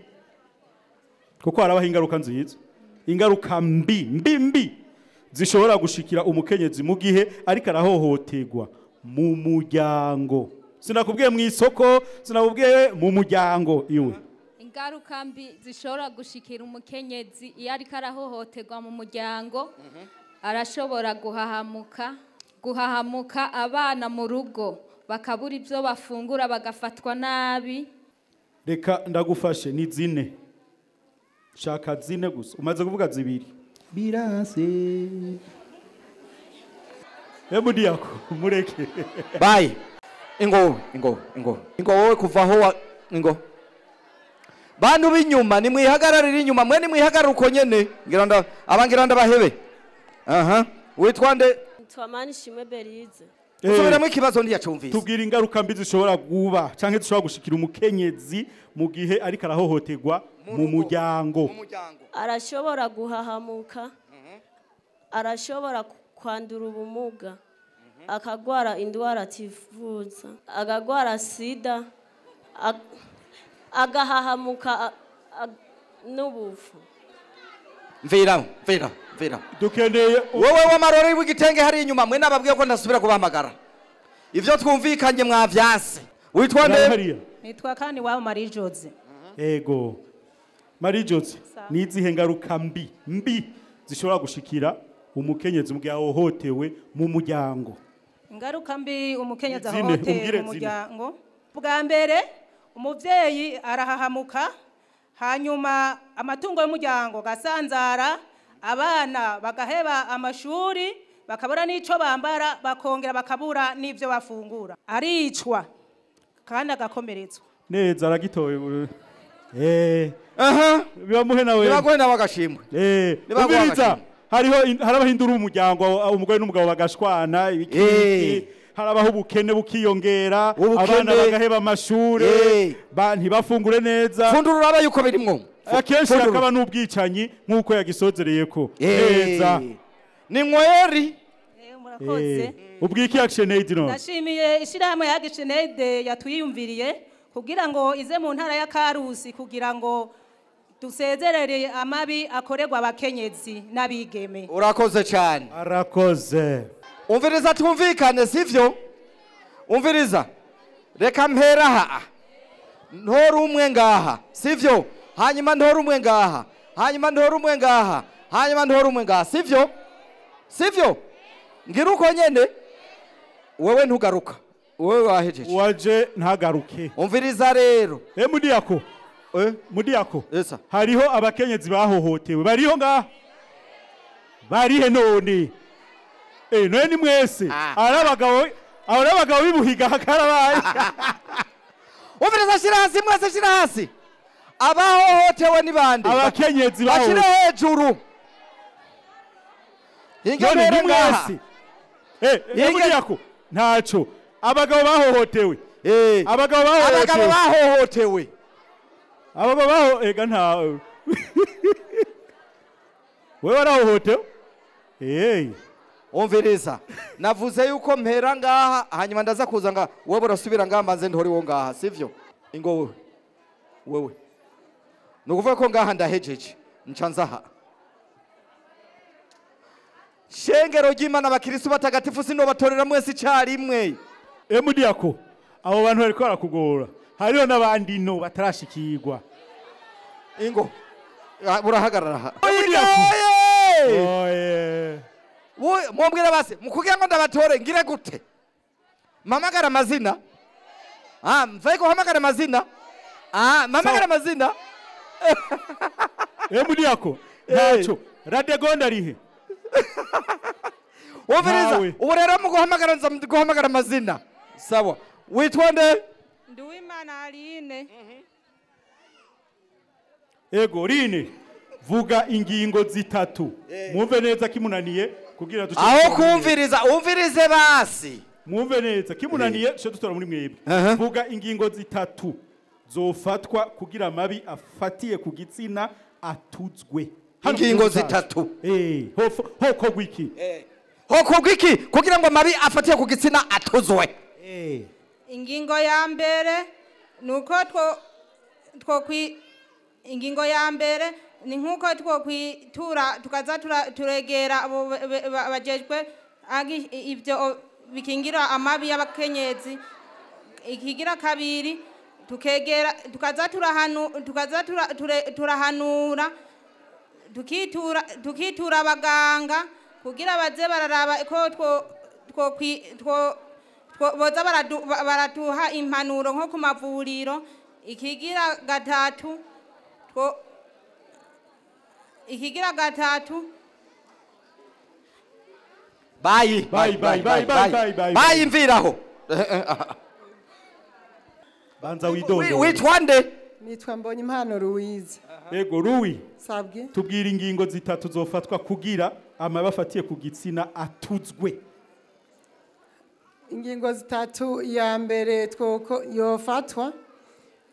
B: kuko harabaho ingaruka nziza, ingaruka mbi mbi mbi zishobora gushikira umukenyezi mu gihe ariko arahohoterwa mu muryango. Sinakubwiye mu isoko, sinakubwiye mu muryango iwe.
K: Ingaruka mbi zishobora gushikira umukenyezi iyo ariko arahohoterwa mu muryango, arashobora guhahamuka abana mu rugo bakabura ibyo bafungura bagafatwa nabi.
B: Reka ndagufashe ni zine. Shaka zine gusa. Umaze kuvuga zibiri. Biranse. Ebudi yako mureke.
A: Bye. Ingo ingo ingo. Ingo wowe kuvaho ingo. Bantu b'inyuma nimwihagararira inyuma mwe nimwihagarara uko nyene. Ngira nda abangira ndabahebe. Aha. Witwa nde?
L: Twamani Shimwe Berize.
A: Usubiramo ikibazo ndiyacumvise.
B: Tubwira ingaruka mbi zishobora guba canke zishobora gushikira umukenyezi mu gihe ariko arahohoterwa mu muryango.
L: Arashobora guhahamuka, arashobora kwandura ubumuga, akagwara indwara ativuza, akagwara sida, agahahamuka n'ubufu.
A: Mvira mvira mvira.
B: Dukeneye
A: wowe w'amarori w'igitenge hari inyuma mwe nababwiye ko ndasubira kubahamagara. Ivyo twumvikanye mwavyanse. Witwa nde?
M: Nitwa kandi wabo Marie Jose.
B: Ego. Marie Jose, nizihe ngaruka mbi mbi zishobora gushikira umukenyezi mu gihe ahohotewe mu muryango?
M: Ingaruka mbi umukenyezi ahohotewe mu muryango. Bwa mbere umuvyeyi arahahamuka, hanyuma amatungo y'umuryango gasanzara, abana bagaheba amashuri, bakabura n'ico bambara, bakongera bakabura n'ivyo bafungura. Aricwa kandi agakomeretswa.
B: Neza aragitoye. Aha bibamuhe nawe.
A: Nibaguhe nawe agashimwe.
B: Nibaguhe. Hariho harabahindura umuryango, umugore n'umugabo bagashwana ibiki. Harabaho ubukene bukiyongera, abana bagaheba amashure, ntibafungure neza.
A: Fundura uraba yuko birimwo.
B: Akenshi hakaba n'ubwicanyi nk'uko yagisozereye ko. Neza.
A: Ni nkweri.
M: Murakoze.
B: Ubwiki Action Aid no.
M: Ndashimiye ishirahamwe ya Action Aid yatwiyumviriye kugira ngo ize mu ntara ya Karusi kugira ngo dusezerere amabi akorerwa abakenyezi n'abigeme.
A: Urakoze cyane.
B: Arakoze.
A: Umviriza twumvikane sivyo? Umviriza. Reka mpera ha. Ntora umwe ngaha, sivyo? Hanyuma ntora umwe ngaha. Hanyuma ntora umwe ngaha. Hanyuma ntora umwe ngaha, sivyo? Sivyo? Ngira uko nyene wewe ntugaruka. Wewe wahejeje.
B: Waje ntagaruke.
A: Umviriza rero.
B: Mudiyako. Mudiyako.
A: Esa.
B: Hariho abakenyezi bahohotewe. Bariho ngaha. Barihe none. None ni mwese. Arabagabo bibuhiga hakarabaye.
A: Umviriza shira hasi mwese shira hasi. Abahohotewe ni bande?
B: Abakenyezi bahohotewe.
A: Bashire hejuru.
B: None ni mwese. Mudiyako. Ntaco. Abagabo bahohotewe. Abagabo bahohotewe.
A: Abagabo bahohotewe.
B: Abagabo baho ega nta. Wewe warahohotewe?
A: Umviriza. Navuze yuko mpera ngaha hanyuma ndaza kuza nga wewe urasubira ngaha mbanze ntori wo ngaha sivyo? Ingo wewe. Wewe. Nukuvuga ko ngaha ndahejeje. Nca nzaha. Shengero ry'Imana abakristo batagatifu sino batorera mwese icarimwe.
B: Mudiyako. Abo bantu bariko barakugora. Hariho n'abandi no batarashikirwa.
A: Ingo. Burahagarara aha.
B: Oye.
A: Mumbwira basi, mukugira ngo ndabatore ngire gute? Mamagara amazina. Mvaye guhamagara amazina. Mamagara amazina.
B: Emudiyako ntaco Radegonda rihe.
A: Wumviriza, ubu rero mu guhamagara nza guhamagara amazina. Sawa. Witwa nde?
J: Nduwimana Aline.
B: Ego Rine, vuga ingingo zitatu. Mwumve neza kimunaniye kugira duce.
A: Aho kumviriza, umvirize basi.
B: Mwumve neza kimunaniye duce dutora muri mwebwe. Vuga ingingo zitatu zofatwa kugira amabi afatiye ku gitsina atuzwe.
A: Ingingo zitatu.
B: Hokogwa iki?
A: Hokogwa iki kugira ngo amabi afatiye ku gitsina atuzwe?
J: Ingingo ya mbere nuko ingingo ya mbere ni nkuko twokwitura tukaza turegera abo bajejwe ibyo bikingira amabi y'abakenyezi. Ikigira kabiri tukegera tukaza turahanura tukitura abaganga kugira baze bararaba ko boza baratuha impanuro nko ku mavuriro. Ikigira gatatu
A: bayi bayi bayi bayi bayi bayi mviraho.
B: Banza widondo.
A: Witwa nde?
N: Nitwa Mbonye Impano Louise.
B: Ego Louis.
N: Sabwe.
B: Tubwira ingingo zitatu zofatwa kugira amabi afatiye ku gitsina atuzwe.
N: Ingingo zitatu, ya mbere twoko yofatwa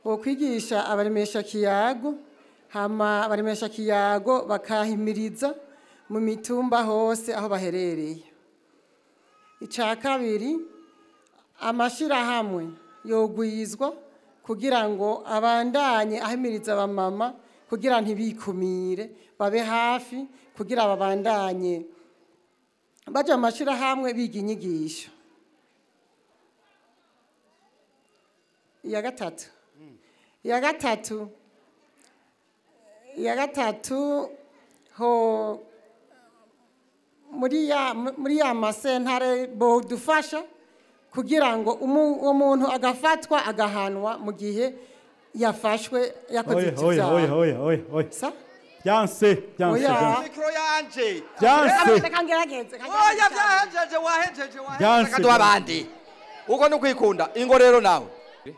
N: wokwigisha abaremesha kiyago, hama abaremesha kiyago bakahimiriza mu mitumba hose aho baherereye. Ica kabiri, amashirahamwe yogwizwa kugira ngo abandanye ahimiriza abamama kugira ntibikumire, babe hafi kugira babandanye baje amashirahamwe biga inyigisho. Iya gatatu ho muri ya masentare bodufasha kugira ngo umuntu agafatwa agahanwa mu gihe yafashwe yakoze icyaha.
B: Oya. Byanse.
A: Mikro yanje.
B: Byanse.
A: Oya byahenjeje wahenjeje. Kaduha abandi. Uko no kwikunda. Ingo rero nawe.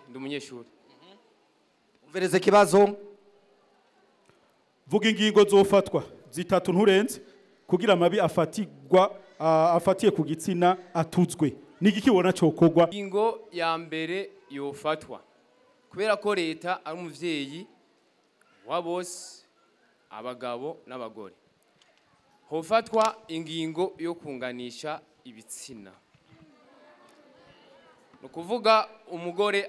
O: Ndi umunyeshuri.
A: Umvirize kibazo.
B: Vuga ingingo zofatwa zitatu nturenze kugira amabi afatigwa afatiye ku gitsina atuzwe. Nigiki wona cokogwa?
O: Ingingo ya mbere yofatwa kubera ko leta ari umuvyeyi wa bose, abagabo n'abagore, hofatwa ingingo yo kunganisha ibitsina. Nukuvuga umugore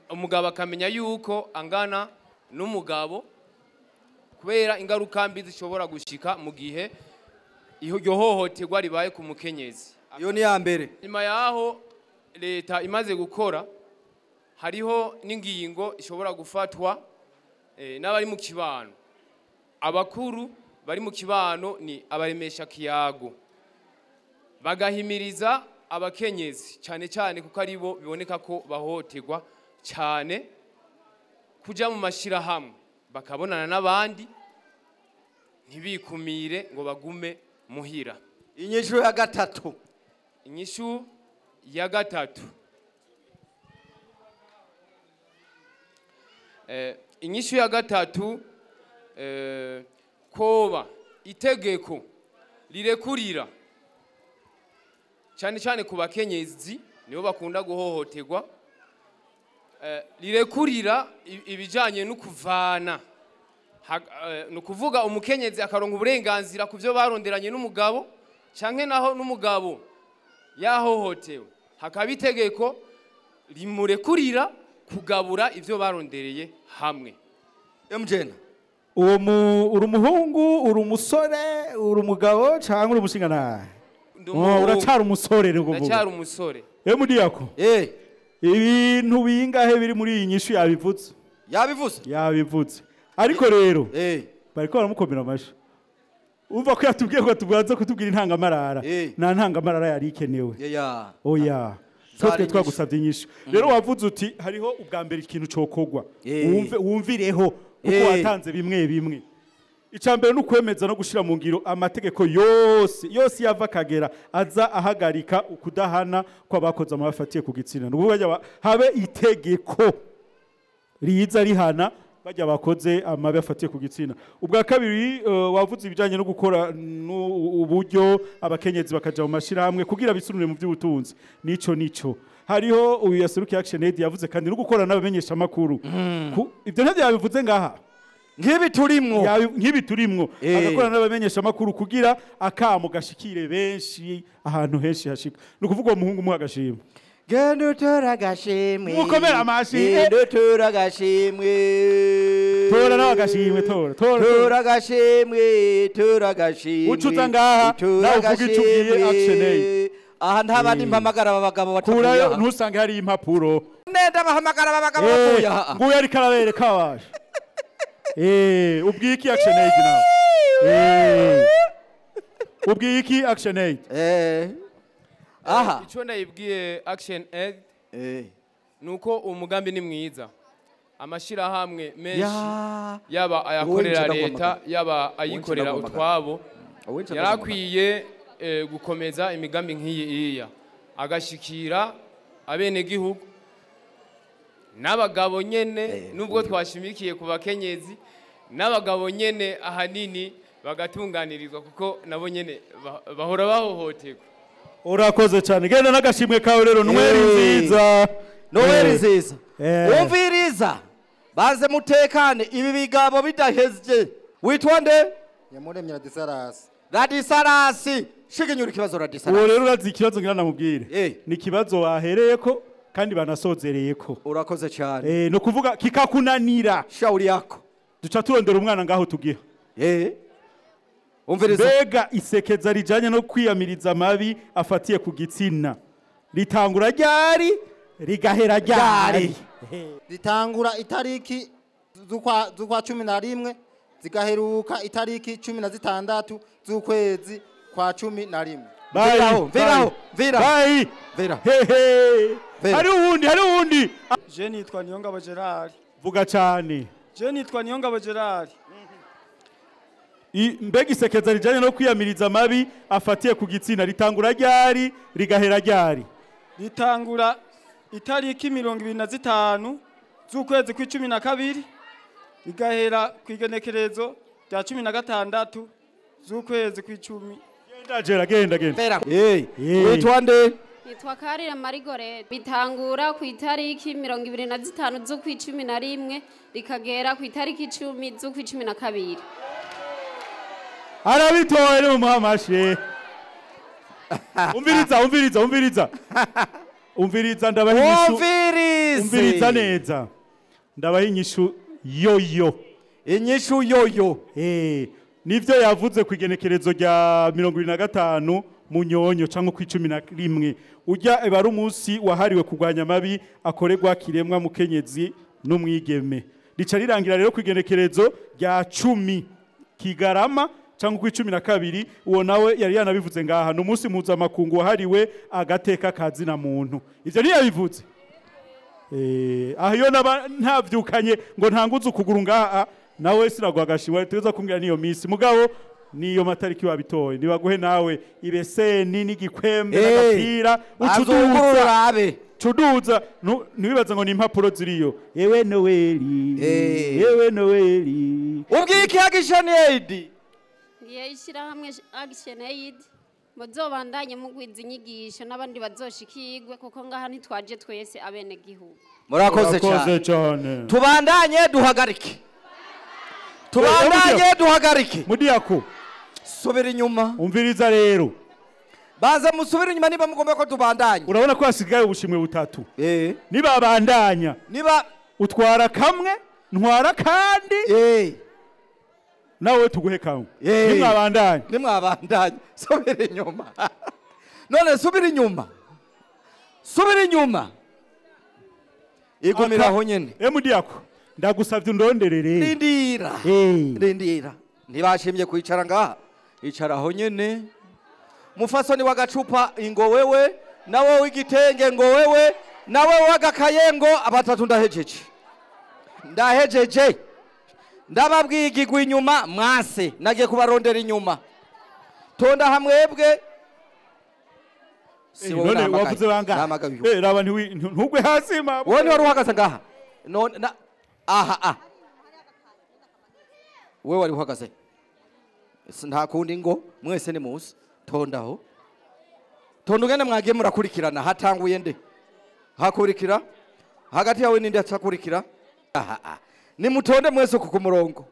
O: umugabo akamenya yuko angana n'umugabo, kubera ingaruka mbi zishobora gushika mu gihe iryo hohoterwa ribaye ku mukenyezi.
A: Iyo ni ya mbere.
O: Nyuma yaho leta imaze gukora, hariho n'ingingo ishobora gufatwa n'abari mu kibano. Abakuru bari mu kibano ni abaremesha kiyago, bagahimiriza abakenyezi cyane cyane kuko ari bo biboneka ko bahohoterwa cyane, kuja mu mashirahamwe bakabonana n'abandi ntibikumire ngo bagume muhira.
A: Inyishu ya gatatu.
O: Inyishu ya gatatu. Inyishu ya gatatu, koba itegeko rirekurira cyane cyane ku bakenyezi nibo bakunda guhohoterwa, rirekurira ibijanye no kuvana, no kuvuga umukenyezi akaronka uburenganzira ku byo baronderanye n'umugabo, canke naho n'umugabo yahohotewe hakaba itegeko rimurekurira kugabura ivyo barondereye hamwe.
A: Mjena,
B: uwo uri umuhungu, uri umusore, uri umugabo canke uri umushinga? Uracara umusore rero kuvuga.
O: Ndacara umusore.
B: Emudiyako. Ibintu bingahe biri muri iyi nyishu yabivutse?
A: Yabivutse.
B: Yabivutse. Ariko rero bariko baramukomera amashi. Umva ko yatubwiye ko tubanza kutubwira intangamarara. Nta ntangamarara yari ikenewe. Oya. Twe twagusabye inyishu. Rero wavuze uti hariho ubwa mbere ikintu cokogwa. Wumve wumvireho kuko watanze bimwe bimwe. Icambere no kwemeza no gushira mu ngiro amategeko yose yose yava kagera aza ahagarika ukudahana kwabakoze amafatiye ku gitsina. Nukuvuga habe itegeko riza rihana bajya bakoze amabi afatiye ku gitsina. Ubwa kabiri wavuze ibijanye no gukora uburyo abakenyezi bakaja mu mashirahamwe kugira bisunure mu by'ubutunzi. Nico hariho uyu yaserukiye Action Aid yavuze kandi no gukora n'abamenyesha makuru. Ibyo ntavyo yabivuze ngaha. Nkibi turimwo agakora n'abamenyesha makuru kugira akamo gashikire benshi ahantu henshi hashika. Nukuvuga umuhungu muha agashimwe.
A: Genda utora agashimwe.
B: Mukomera amashi.
A: Genda utora agashimwe.
B: Tora nawe agashimwe tora.
A: Tora agashimwe, tora agashimwe.
B: Ucuza ngaha nawe uvuga ico ugiye Action Aid.
A: Aha ntabandi mpamagara abagabo batavuye.
B: Kurayo ntusange hari impapuro.
A: Nenda bahamagara abagabo bavuye aha.
B: Nguyu ariko arabereka waje. Ubwiye iki Action Aid nawe? Ubwiye iki Action Aid?
A: Aha.
O: Ico ndayibwiye Action Aid nuko umugambi ni mwiza. Amashirahamwe menshi yaba ayakorera leta yaba ayikorera utwabo yarakwiye gukomeza imigambi nk'iyi iya agashikira abene gihugu n'abagabo nyene nubwo twashimikiye ku bakenyezi n'abagabo nyene ahanini bagatunganirizwa kuko nabo nyene bahora bahohoterwa.
B: Urakoze cyane. Genda n'agashimwe kawe rero. Noel nziza.
A: Noel nziza. Umviriza. Baze mutekane ibi bigabo bidahezje. Witwa nde?
P: Yamuremye Radisarasi.
A: Radisarasi. Shigenyura ikibazo Radisarasi.
B: Uwo rero urazi ikibazo ngira namubwire. Ni kibazo wahereyeko kandi banasozereyeko.
A: Urakoze cyane.
B: No kuvuga kikakunanira.
A: Shauri yako.
B: Duca turondera umwana ngaho tugiha.
A: Umviriza.
B: Mbega isekeza rijanye no kwiyamiriza amabi afatiye ku gitsina ritangura ryari rigahera ryari?
P: Ritangura itariki z'ukwa 11 zigaheruka itariki 16 z'ukwezi kwa 11.
A: Viraho viraho.
B: Bye. Hehe. Hari uwundi.
G: Je nitwa Niyongabo Gerard.
B: Vuga cyane.
G: Je nitwa Niyongabo Gerard.
B: Mbega isekeza rijanye no kwiyamiriza amabi afatiye ku gitsina ritangura ryari rigahera ryari?
G: Ritangura itariki 25 z'ukwezi kw'icumi na kabiri rigahera ku igenekerezo rya 16 z'ukwezi kw'icumi.
B: Genda genda genda.
A: Witwa nde?
Q: Nitwa Karira Marigorete. Bitangura ku itariki 25 z'ukw'icumi na rimwe rikagera ku itariki 10 z'ukw'icumi na kabiri.
B: Arabitoye mu muhamashe. Umviriza umviriza umviriza. Umviriza ndabaha inyishu. Umviriza neza. Ndabaha inyishu yoyo.
A: Inyishu yoyo.
B: Nivyo yavuze ku igenekerezo rya 25 munyonyo cyangwa ku 11 ujya ebara umunsi wahariwe kurwanya amabi akorerwa kiremwa mukenyezi n'umwigeme. Rica rirangira rero ku igenekerezo rya 10 Kigarama cyangwa ku 12. Uwo nawe yari yanabivuze ngaha no munsi mpuzamakungu wahariwe agateka kazi na muntu. Ivyo ntiyabivuze. Aho iyo naba ntavyukanye ngo ntanguze ukuguru ngaha nawe sinagwa agashiwa tuza kumbwira niyo misi mugabo niyo matariki wabitoye nibaguhe nawe ibeseni n'igikwembe n'agapira ucuduza cuduza ntiwibaza ngo ni impapuro ziriyo. Ewe Noeli, ewe Noeli.
A: Ubwiye iki Action Aid?
Q: Ngiye ishyirahamwe Action Aid muzobandanye mugwiza inyigisho n'abandi bazoshikirwe kuko ngaha ntitwaje twese abene gihugu.
A: Murakoze cyane. Tubandanye duhagarike. Tubandanye duhagarike.
B: Mudiyako.
A: Subira inyuma.
B: Umviriza rero.
A: Baza musubira inyuma niba mugomba ko tubandanye.
B: Urabona ko hasigaye ubushimwe butatu. Niba bandanya.
A: Niba
B: utwara kamwe, ntwara kandi. Nawe tuguhe kamwe. Nimwabandanya.
A: Nimwabandanya. Subira inyuma. None subira inyuma. Subira inyuma. Igumira aho nyene.
B: Mudiyako. Ndagusavye undonderere.
A: Rindira. Rindira. Ntibashimye kwicara ngaha. Icara aho nyene. Mufasoni w'agacupa ingo wewe, nawe w'igitenge ngo wewe, nawe w'agakaye ngo abatatu ndahejeje. Ndahejeje. Ndababwiye igigwi inyuma mwase nagiye kubarondera inyuma. Tonda hamwebwe. Si wowe
B: none wavuze bangahe? Raba ntugwe hasi ma.
A: Wowe ni wari uhagaze ngaha. None aha ah. Wewe wari uhagaze. Nta kundi ngo mwese ni muzi. Tondaho. Tonda ugende mwagiye murakurikirana hatanguye nde? Hakurikira? Hagati yawe ninde atakurikira? Aha ah. Nimutonde mwese ku murongo.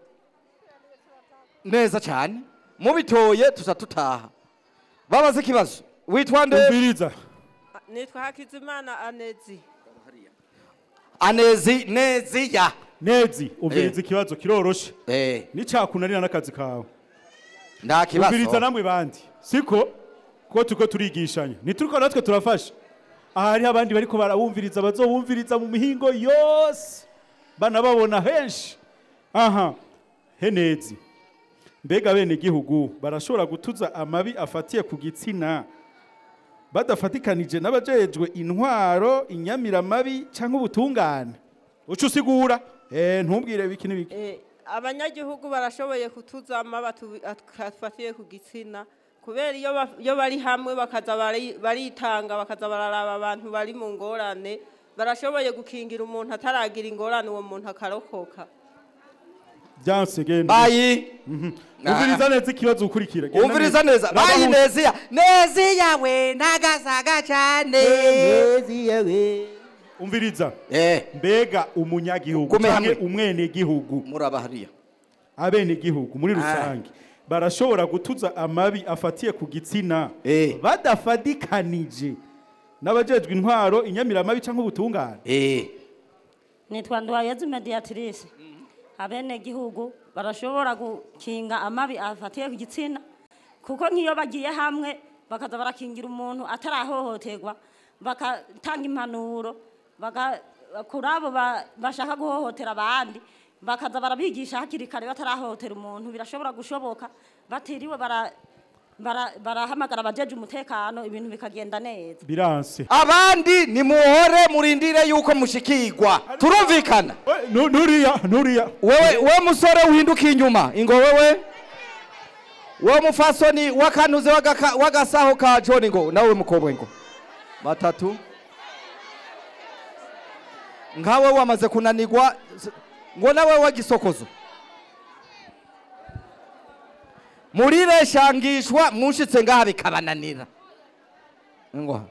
A: Neza cyane. Mubitoye tuza tutaha. Babaze ikibazo. Witwa nde?
B: Umviriza.
R: Nitwa Hakizimana Anezi.
A: Anezi nezi ya.
B: Nezi umviriza ikibazo kiroroshe. Nicakunanira nakazi kawe.
A: Nta kibazo.
B: Umviriza namwe bandi. Siko ko tuko turigishanya. Nituruko natwe turafasha. Aha hari abandi bariko barawumviriza bazowumviriza mu mihingo yose. Banababona henshi. Aha. Henezi. Mbega bene gihugu barashobora gutuza amabi afatiye ku gitsina badafatikanije n'abajejwe intwaro inyamira mabi cyangwa ubutungane. Uca usigura ntumbwire biki n'ibiki.
R: Abanyagihugu barashoboye kutuza amabi afatiye ku gitsina kubera iyo bari hamwe bakaza baritanga bakaza bararaba abantu bari mu ngorane, barashoboye gukingira umuntu ataragira ingorane, uwo muntu akarokoka.
B: Byanse genda.
A: Bayi.
B: Umviriza neza ikibazo ukurikira.
A: Umviriza neza. Bayi Neziya. Neziya we nagasaga cyane. Neziya we.
B: Umviriza. Mbega umunyagihugu canke umwene gihugu.
A: Muraba hariya.
B: Abene gihugu muri rusange barashobora gutuza amabi afatiye ku gitsina badafadikanije n'abajejwe intwaro inyamira amabi canke ubutungane.
S: Nitwa Nduwayezu Mediatrice. Abene gihugu barashobora gukinga amabi afatiye ku gitsina kuko nk'iyo bagiye hamwe bakaza barakingira umuntu atarahohoterwa, bakatanga impanuro kuri abo bashaka guhohotera abandi, bakaza barabigisha hakiri kare batarahohotera umuntu. Birashobora gushoboka batiriwe barahamagara abajeje umutekano, ibintu bikagenda neza.
B: Biranse.
A: Abandi ni muhore murindire yuko mushikirwa. Turumvikana.
B: Nuriya.
A: Wewe we musore uhinduka inyuma. Ingo wewe. Wewe mufasoni wakanuze wagasaho ka John ngo nawe mukobwe ngo. Batatu. Nkawe wamaze kunanirwa ngo nawe wagisokozo. Murire shangishwa mushitse ngaha bikabananira. Ngo.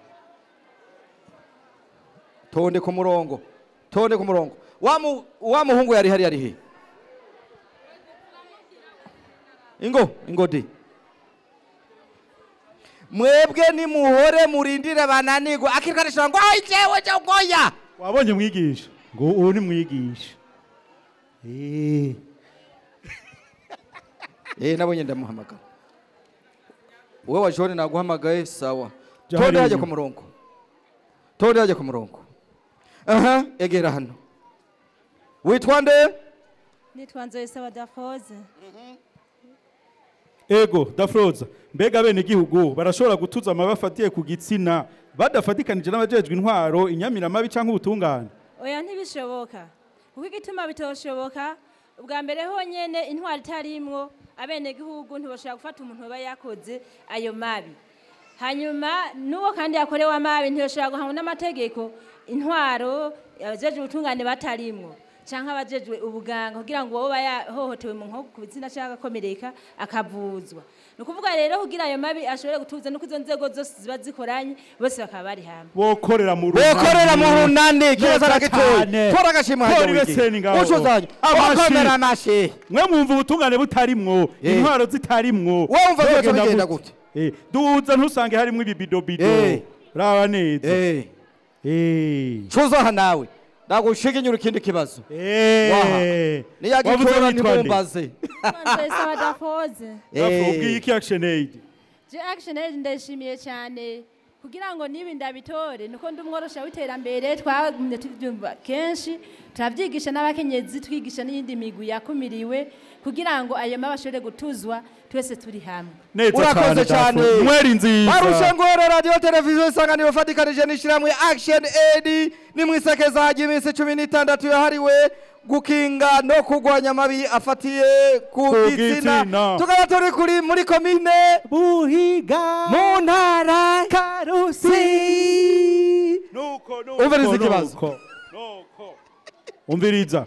A: Tonde ku murongo. Tonde ku murongo. Wa muhungu yari hari yari he? Ingo, ingo di. Mwebwe ni muhore murindire bananirwa akirikanisha ngo ai jewe je ngoya.
B: Wabonye mwigisha ngo uwo ni mwigisha.
A: Nabonye ndamuhamagara. Wewe wa John naguhamagaye sawa. Tonde haje ku murongo. Tonde haje ku murongo. Aha, egera hano. Witwa nde?
T: Nitwa Nzoyisaba Dafroze.
B: Ego Dafroze, mbega bene gihugu barashobora gutuza amabi afatiye ku gitsina badafatikanije n'abajejwe intwaro inyamira mabi canke ubutungane?
T: Oya ntibishoboka. Kuko igituma bitoshoboka, ubwa mbere honyene intwaro itarimwo abene gihugu ntibashobora gufata umuntu aba yakoze ayo mabi. Hanyuma nuwo kandi yakorewe amabi ntibashobora guhanwa n'amategeko, intwaro abajejwe ubutungane batarimwo canke abajejwe ubuganga kugira ngo wowe yahohotewe mu nko ku bitsina cyangwa agakomereka akavuzwa. Ni ukuvuga rero kugira ayo mabi ashobore gutuza nuko izo nzego zose ziba zikoranye bose bakaba bari hamwe.
B: Bokorera mu runani.
A: Bokorera mu runani kibazo aragitoye. Tora agashimwe hajya. Ucuzanye. Abakomera amashi.
B: Mwe mwumva ubutungane butarimwo, intwaro zitarimwo.
A: Wowe umva byose bigenda gute?
B: Duza ntusange harimo ibibidobido. Raba neza.
A: Cuzaha nawe. Ndagushika inyura ikindi kibazo. Waha. Niyagitora ntimumbaze.
T: Nzoyisaba Dafroze.
B: Dafroze ubwiye iki Action Aid?
T: Je Action Aid ndashimiye cyane Kugira ngo nibi ndabitore nuko ndi umworosha w'iterambere, twagumye tubyumva kenshi, turavyigisha n'abakenyezi, twigisha n'iyindi migwi yakumiriwe kugira ngo ayo mabi ashobore gutuzwa twese turi hamwe.
B: Neza.
A: Urakoze cyane.
B: Mweri nziza.
A: Barushe ngwere radio televiziyo Isanganiro fatikanije n'ishyirahamwe Action Aid ni mwisekeza ry'iminsi 16 yahariwe gukinga no kurwanya amabi afatiye ku
B: Ku
A: gitsina.
B: gitsina.
A: Tukaba turi kuri muri komine
U: Buhiga
A: mu ntara
U: Karusi.
B: Nuko
A: Umviriza ikibazo.
B: Umviriza.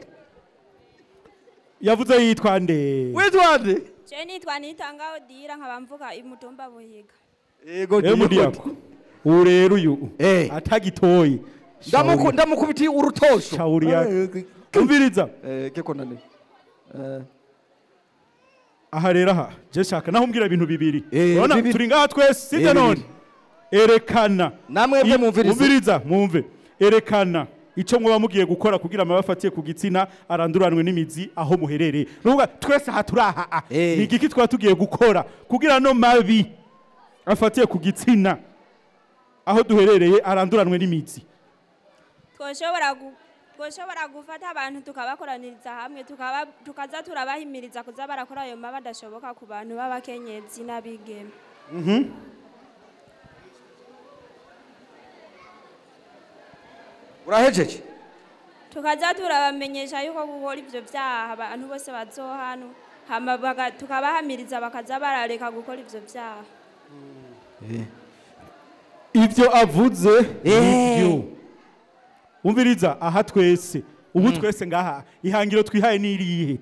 B: Yavuze yitwa nde?
A: Witwa nde?
E: Je nitwa Nitanga Odira, nkaba mvuka imutumba Buhiga.
A: Yego.
B: Diako. Ubu rero uyu atagitoye.
A: Ndamukubitiye urutosho.
B: Shauri yake. Umviriza.
A: Keko nani?
B: Aha rero aha je shaka naho umbwira ibintu bibiri. Urabona
A: bibiri.
B: turi ngaha twese sibyo none?
A: Bibiri.
B: Erekana.
A: Namwebwe mwumvirize.
B: Umviriza mwumve. Erekana ico mwoba mugiye gukora kugira amabi afatiye ku gitsina aranduranwe n'imizi aho muherereye. Nuvuga twese aha turaha. Ni igiki twaba tugiye gukora kugira no mabi afatiye ku gitsina aho duherereye aranduranwe n'imizi?
E: Twoshobora gufata abantu tukabakoraniriza hamwe, tukaba tukaza turabahimiriza kuza barakora ayo mabi adashoboka ku bantu b'abakenyezi n'abigeme.
A: Urahejeje?
E: Tukaza turabamenyesha yuko gukora ivyo vyaha abantu bose bazohanwa, hama tukabahamiriza bakaza barareka gukora ivyo vyaha.
B: Ivyo avuze nivyo. Umviriza aha twese ubu twese ngaha ihangiro twihaye n'irihe?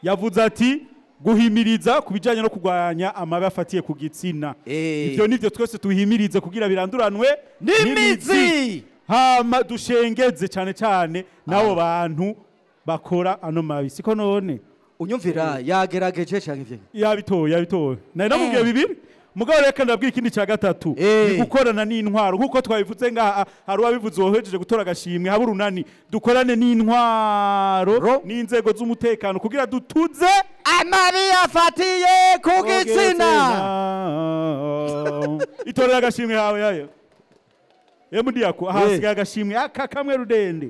B: Yavuze ati guhimiriza ku bijanye no kurwanya amabi afatiye ku gitsina. Ivyo nivyo twese tuhimirize kugira biranduranwe
A: n'imizi.
B: Hama dushengeze cyane cyane nabo bantu bakora ano mabi, siko none?
A: Unyumvira yagerageje cyane ivyo.
B: Yabitoye, yabitoye. Nari namubwiye bibiri. Mugabo reka ndabwira ikindi cya gatatu. Ni gukorana n'intwaro nkuko twabivuze ngaha, hari uwabivuze wohejeje gutora agashimwe haba urunani. Dukorane n'intwaro n'inzego z'umutekano kugira dutuze
A: amabi afatiye ku gitsina.
B: Itorera agashimwe hawe yayo. Emudiyako ahasigaye agashimwe aka kamwe rudende.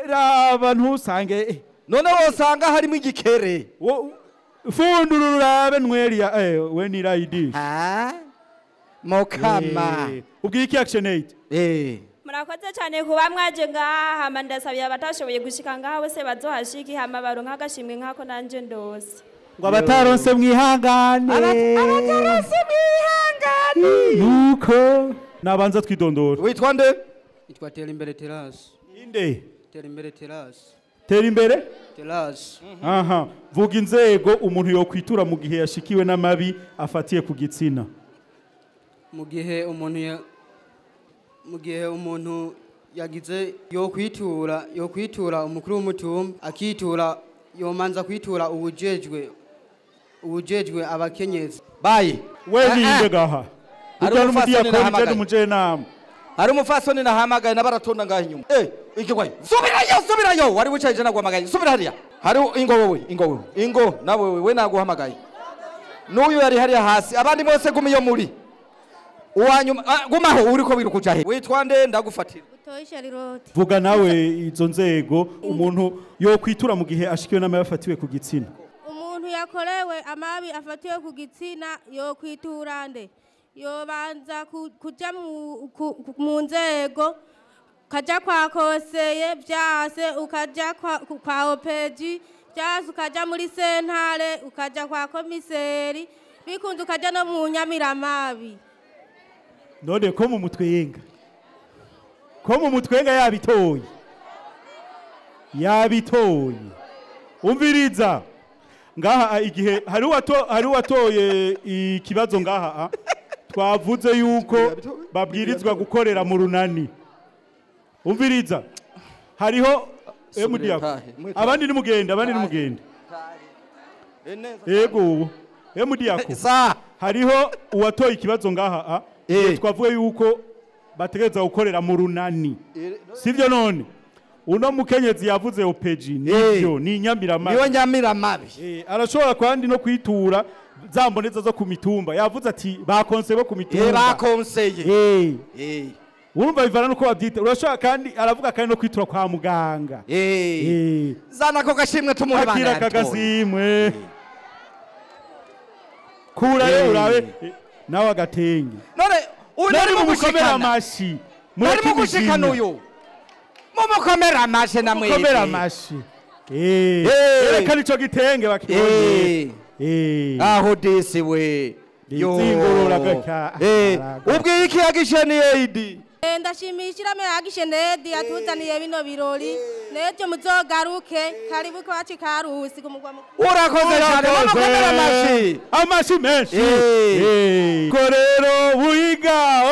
B: Raba ntusange
A: none wosanga harimo igikere.
B: Funduru urabe nweri ya we ni ID.
A: Mokama.
B: Ubwiye iki Action Aid?
E: Murakoze cyane kuba mwaje ngaha, hama ndasabiye abatashoboye gushika ngaha bose bazohashike, hama baronka agashimwe nkako nanje ndose.
U: Ngo abataronse mwihangane.
A: Abataronse mwihangane.
B: Nuko nabanza twidondora.
A: Witwa nde?
V: Nitwa Terimbere Terasi.
B: Inde?
V: Terimbere Terasi.
B: Tera imbere?
V: Terasi.
B: Aha, vuga inzego umuntu yokwitura mu gihe yashikiwe n'amabi afatiye ku gitsina.
V: Mu gihe umuntu yagize yokwitura umukuru w'umutumba, akitura yomanza kwitura uwujejwe abakenyezi.
A: Bayi.
B: We ninde gaha? Ujya n'umudiyakoni n'umujenama.
A: Hari umufasoni nahamagaye nabaratonda ngaho inyuma. Ikigwayo. Subirayo, subirayo. Wari wicaye je naguhamagaye. Subira hariya. Hari ingo wowe, ingo wowe. Ingo nawe wewe naguhamagaye. N'uyu yari hariya hasi. Abandi bose guma iyo muri. Uwanyuma gumaho uriko wiruka he. Witwa nde ndagufatira.
W: Butoyi Charlotte.
B: Vuga nawe izo nzego umuntu yokwitura mu gihe ashikiwe n'amabi afatiwe ku gitsina.
W: Umuntu yakorewe amabi afatiwe ku gitsina yokwitura nde? Yobanza kuja mu nzego, ukaja kwa koseye vyase, ukaja kwa opeji vyase, ukaja muri sentare, ukaja kwa komiseri, bikunze ukaja no mu nyamiramabi.
B: None ko mu mutwenga? Ko mu mutwenga yabitoye? Yabitoye. Umviriza. Ngaha igihe hari uwatoye ikibazo ngaha twavuze yuko babwirizwa gukorera mu runani. Umviriza. Hariho Emudiyako. Abandi nimugende, abandi nimugende. Yego. Emudiyako. Hariho uwatoye ikibazo ngaha twavuye yuko bategereza gukorera mu runani. Sivyo none? Uno mukenyezi yavuze opeji nivyo ni nyamiramabi.
A: Niyo nyamiramabi.
B: Arashobora kandi no kwitura Za mboneza zo ku mitumba yavuze ati bakonseye bo ku mitumba.
A: Bakonseye.
B: Urumva bivana nuko babyita. Urashobora kandi aravuga kandi no kwitura kwa muganga.
A: Zana ako gashimwe tumuhe bana.
B: Akira aka gashimwe. Kura rero urabe nawe agatenge.
A: None uyu
B: nari
A: nari
B: mu gukomera
A: mugushikana.
B: amashi.
A: Nari mu gushikana uyu. Mumukomera amashi na mwebwe.
B: Mukomera amashi. Erekana ico gitenge bakibonye.
A: Aho disi we. Yo.
B: Izingurura gaka.
A: Ubwiye iki Action Aid?
W: Ndashimiye ishyirahamwe Action Aid yatuzaniye bino birori, n'ejo muzogaruke. Karibu iwacu Karusi ku mugwa mukuru.
A: Urakoze cyane, mumukomere amashi.
B: Amashi menshi. Ko rero Buhiga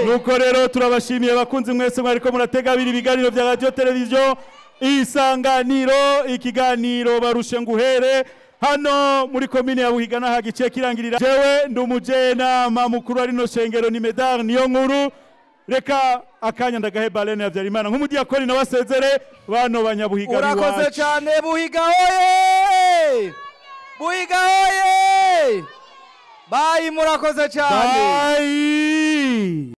B: Nuko rero turabashimiye abakunzi mwese mwariko muratega abiri ibiganiro vya radio television Isanganiro, ikiganiro barushe nguhere hano muri komine ya Buhiga naho giciye kirangirira. Jewe ndi umujenama mukuru ari no shengero ni Medar niyo nkuru. Reka akanya ndagahe Balene ya Habyarimana nk'umudiyakoni nabasezere bano banyabuhiga
A: Urakoze cyane Buhiga oye! Buhiga oye! Bayi murakoze cyane.
B: Bayi.